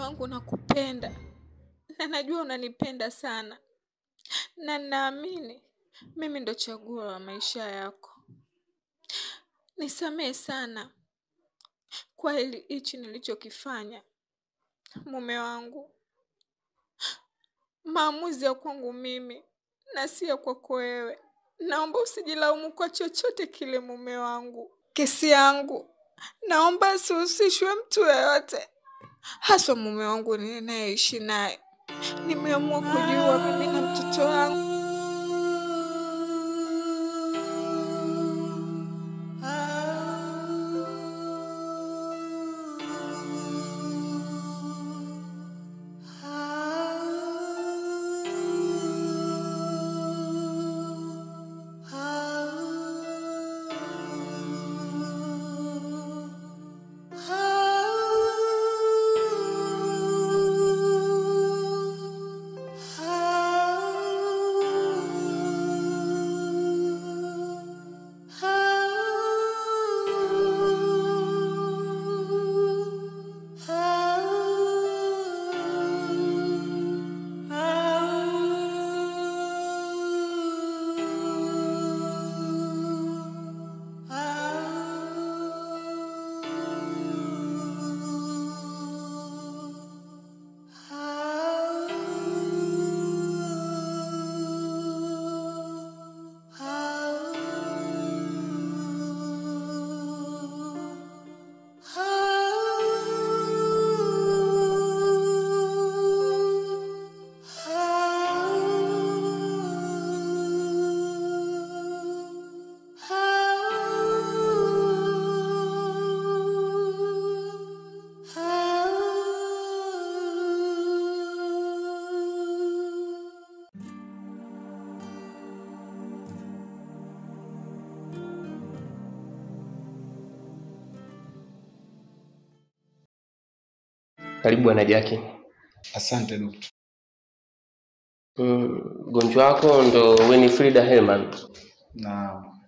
wangu nakupenda na najua unanipenda sana, na naamini mimi ndo chaguo la maisha yako. Nisamehe sana kwa hili hichi nilichokifanya mume wangu. Maamuzi ya kwangu mimi na si ya kwako wewe. Naomba usijilaumu kwa chochote kile mume wangu. Kesi yangu naomba asihusishwe mtu yeyote, haswa mume wangu ninayeishi naye. Nimeamua kujiua mimi na mtoto wangu. Karibu Bwana Jackie. Asante dokta. Mgonjwa wako ndo Winifrida Herman? Naam.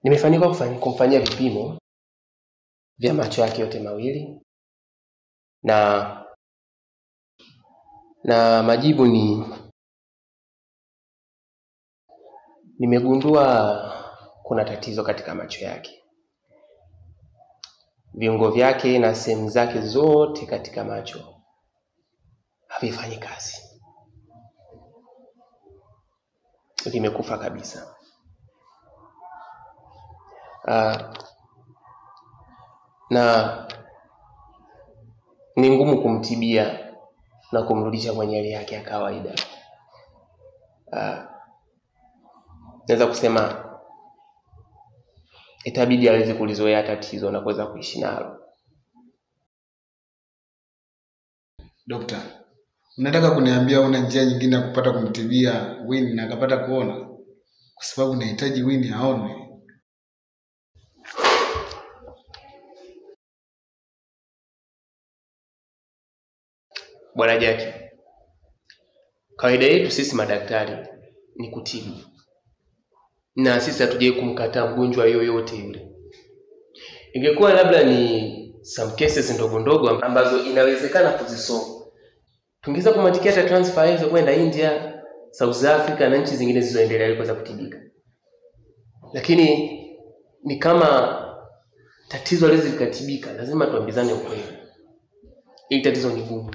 Nimefanikiwa kumfanyia vipimo vya macho yake yote mawili na majibu ni nimegundua kuna tatizo katika macho yake. Viungo vyake na sehemu zake zote katika macho havifanyi kazi, vimekufa kabisa. Na ni ngumu kumtibia na kumrudisha kwenye hali yake ya kawaida. Naweza kusema itabidi aweze kulizoea tatizo na kuweza kuishi nalo. Dokta, unataka kuniambia una njia nyingine ya kupata kumtibia Winnie na akapata kuona? Kwa sababu nahitaji Winnie aone. Bwana Jackie, kawaida yetu sisi madaktari ni kutibu, na sisi hatujawahi kumkataa mgonjwa yoyote yule. Ingekuwa labda ni some cases ndogo ndogo ambazo inawezekana kuzisolve, tungeweza kumwandikia hata transfer hizo kwenda India, South Africa na nchi zingine zilizoendelea ili kuweza kutibika. Lakini ni kama tatizo haliwezi likatibika, lazima tuambizane ukweli. Hili tatizo ni gumu.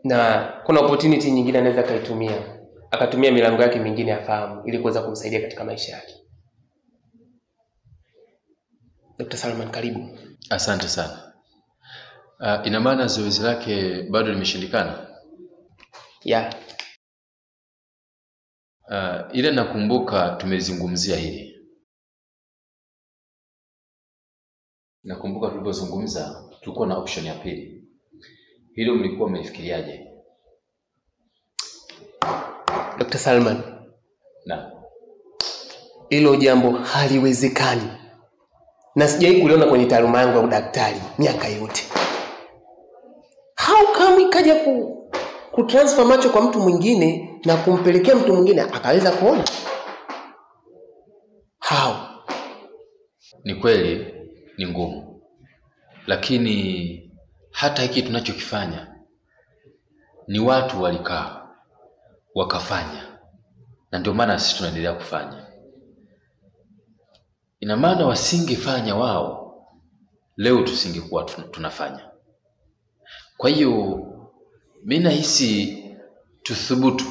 Na kuna opportunity nyingine anaweza akaitumia, akatumia milango yake mingine ya fahamu ili kuweza kumsaidia katika maisha yake. Dr. Salman, karibu. Asante sana. Ina maana zoezi lake bado limeshindikana? Yeah. Ila nakumbuka tumezungumzia hili. Nakumbuka tulipozungumza tulikuwa na option ya pili. Hilo mlikuwa mmefikiriaje? Dr. Salman. Naam. Hilo jambo haliwezekani. Na sijawahi kuliona kwenye taaluma yangu ya udaktari miaka yote. How come ikaja Kutransfer macho kwa mtu mwingine na kumpelekea mtu mwingine akaweza kuona? How? Ni kweli ni ngumu, lakini hata hiki tunachokifanya ni watu walikaa wakafanya, na ndio maana sisi tunaendelea kufanya. Ina maana wasingefanya wao, leo tusingekuwa tunafanya. Kwa hiyo mimi nahisi tuthubutu,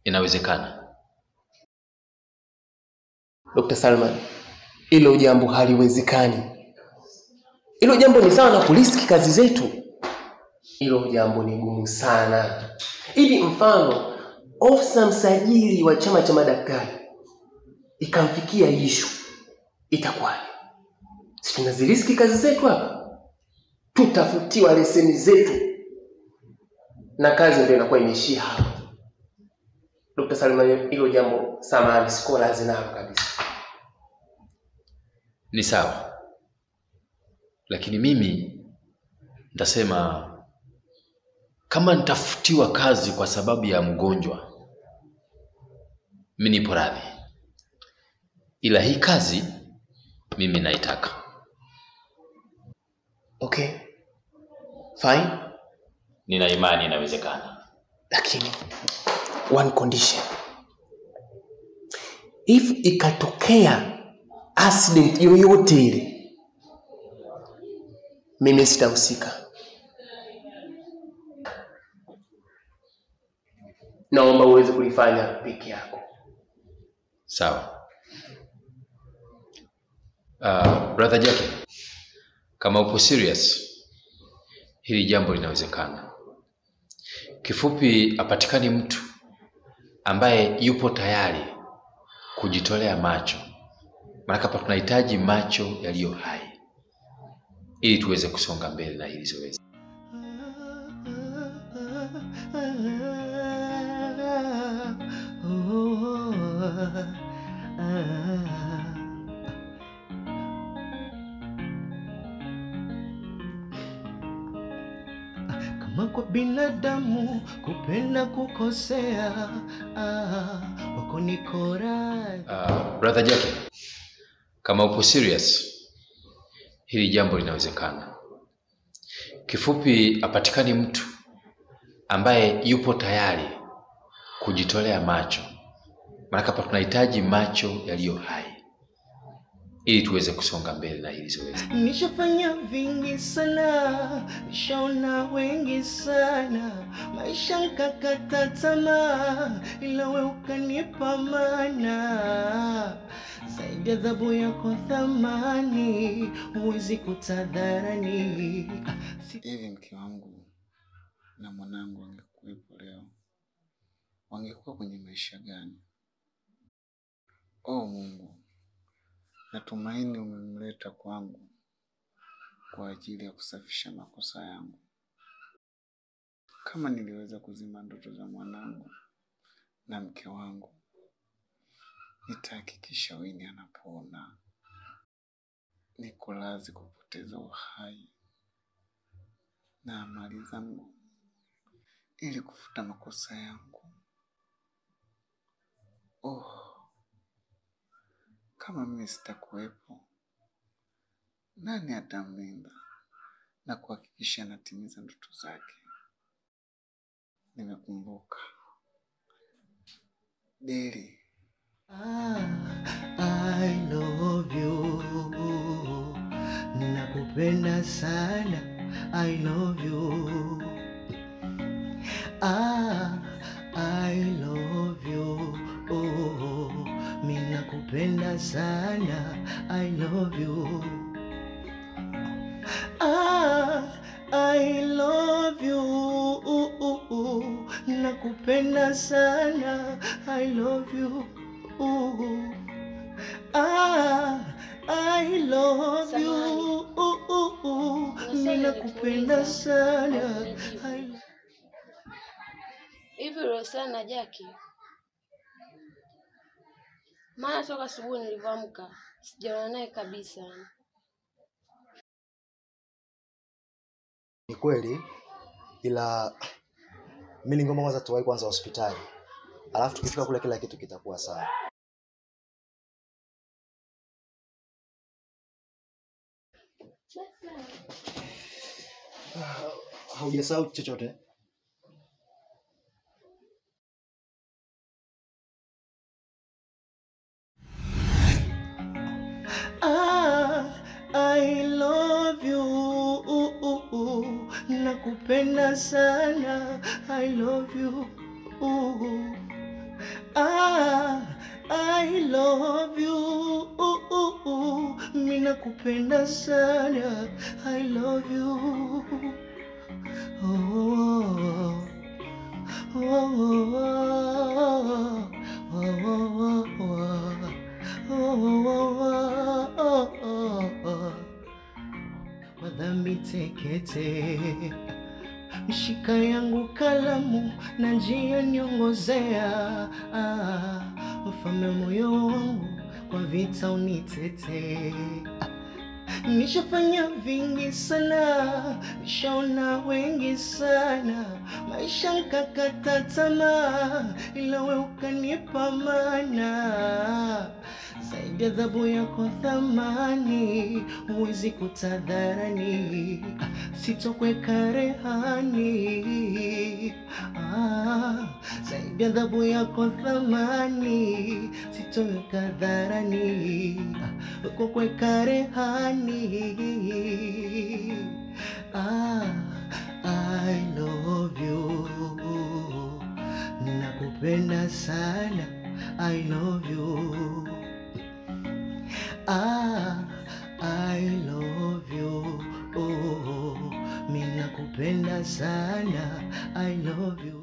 inawezekana. Dr. Salman, hilo jambo haliwezekani. Hilo jambo ni sawa na kuriski kazi zetu. Hilo jambo ni gumu sana. Hivi mfano, ofisa msajili wa chama cha madaktari ikamfikia issue, itakuwaje? Si tunaziriski kazi zetu hapa? Tutafutiwa leseni zetu na kazi ndio inakuwa imeishia hapo. Dr. Salman, hilo jambo samahani, siko lazima nalo kabisa. Ni sawa, lakini mimi nitasema kama nitafutiwa kazi kwa sababu ya mgonjwa, mimi nipo radhi, ila hii kazi mimi naitaka. Okay, fine. Nina imani inawezekana, lakini one condition. If ikatokea accident yoyote ile, mimi sitahusika. Naomba uweze kulifanya peke yako. Sawa. Brother Jackie, kama upo serious, hili jambo linawezekana. Kifupi, apatikani mtu ambaye yupo tayari kujitolea macho. Maana hapa tunahitaji macho yaliyo hai ili tuweze kusonga mbele na hili zoezi. Kama kwa binadamu kupenda kukosea, wako niko radhi. Brother Jackie, kama upo serious, hili jambo linawezekana. Kifupi, apatikani mtu ambaye yupo tayari kujitolea macho. Maana hapa tunahitaji macho yaliyo hai ili tuweze kusonga mbele na hili zoezi. Nishafanya vingi sana, nishaona wengi sana, maisha nikakata tamaa, ila wewe ukanipa maana. Zaidi adhabu yako thamani, huwezi kutadharani. Hivi mke wangu na mwanangu wangekuwepo leo, wangekuwa kwenye maisha gani? Oh Mungu, natumaini umemleta kwangu kwa ajili ya kusafisha makosa yangu. Kama niliweza kuzima ndoto za mwanangu na mke wangu, nitahakikisha Winnie anapona. Niko radhi kupoteza uhai na mali zangu ili kufuta makosa yangu. Oh, kama mimi sitakuwepo, nani atamlinda na kuhakikisha anatimiza ndoto zake? Nimekumbuka Deli. I love you, nakupenda sana. I love you. I love you. Oh, mimi nakupenda sana. I love you. I love you. Nakupenda sana. I love you. I love you. Mimi nakupenda sana. Hivi Rosana na Jackie, maana toka asubuhi nilivyoamka sijaona naye kabisa. Ni kweli, ila mimi ningeomba kwanza tuwahi kwanza hospitali. Alafu tukifika kule kila kitu kitakuwa sawa. Haujasahau chochote? Ah, I love you, nakupenda sana, I love you. Ah, I love you, mimi nakupenda sana, I love you. Oh, oh, oh, oh, oh, oh. Oh, oh, oh, oh, oh. Kwa dhambi tekete, mshika yangu kalamu na njia niongozea. Ah, ufalme moyo wangu kwa vita unitete. Nishafanya vingi sana, nishaona wengi sana, maisha nkakata tamaa, ila we ukanipa maana. Zaidi adhabu yako thamani, huwezi kutadharani, sitokuweka rehani. Ah, zaidi adhabu yako thamani, sitoweka dharani, kukuweka rehani. Ah, I love you, nakupenda sana, I love you. Ah, I love you, oh, mimi nakupenda sana, I love you.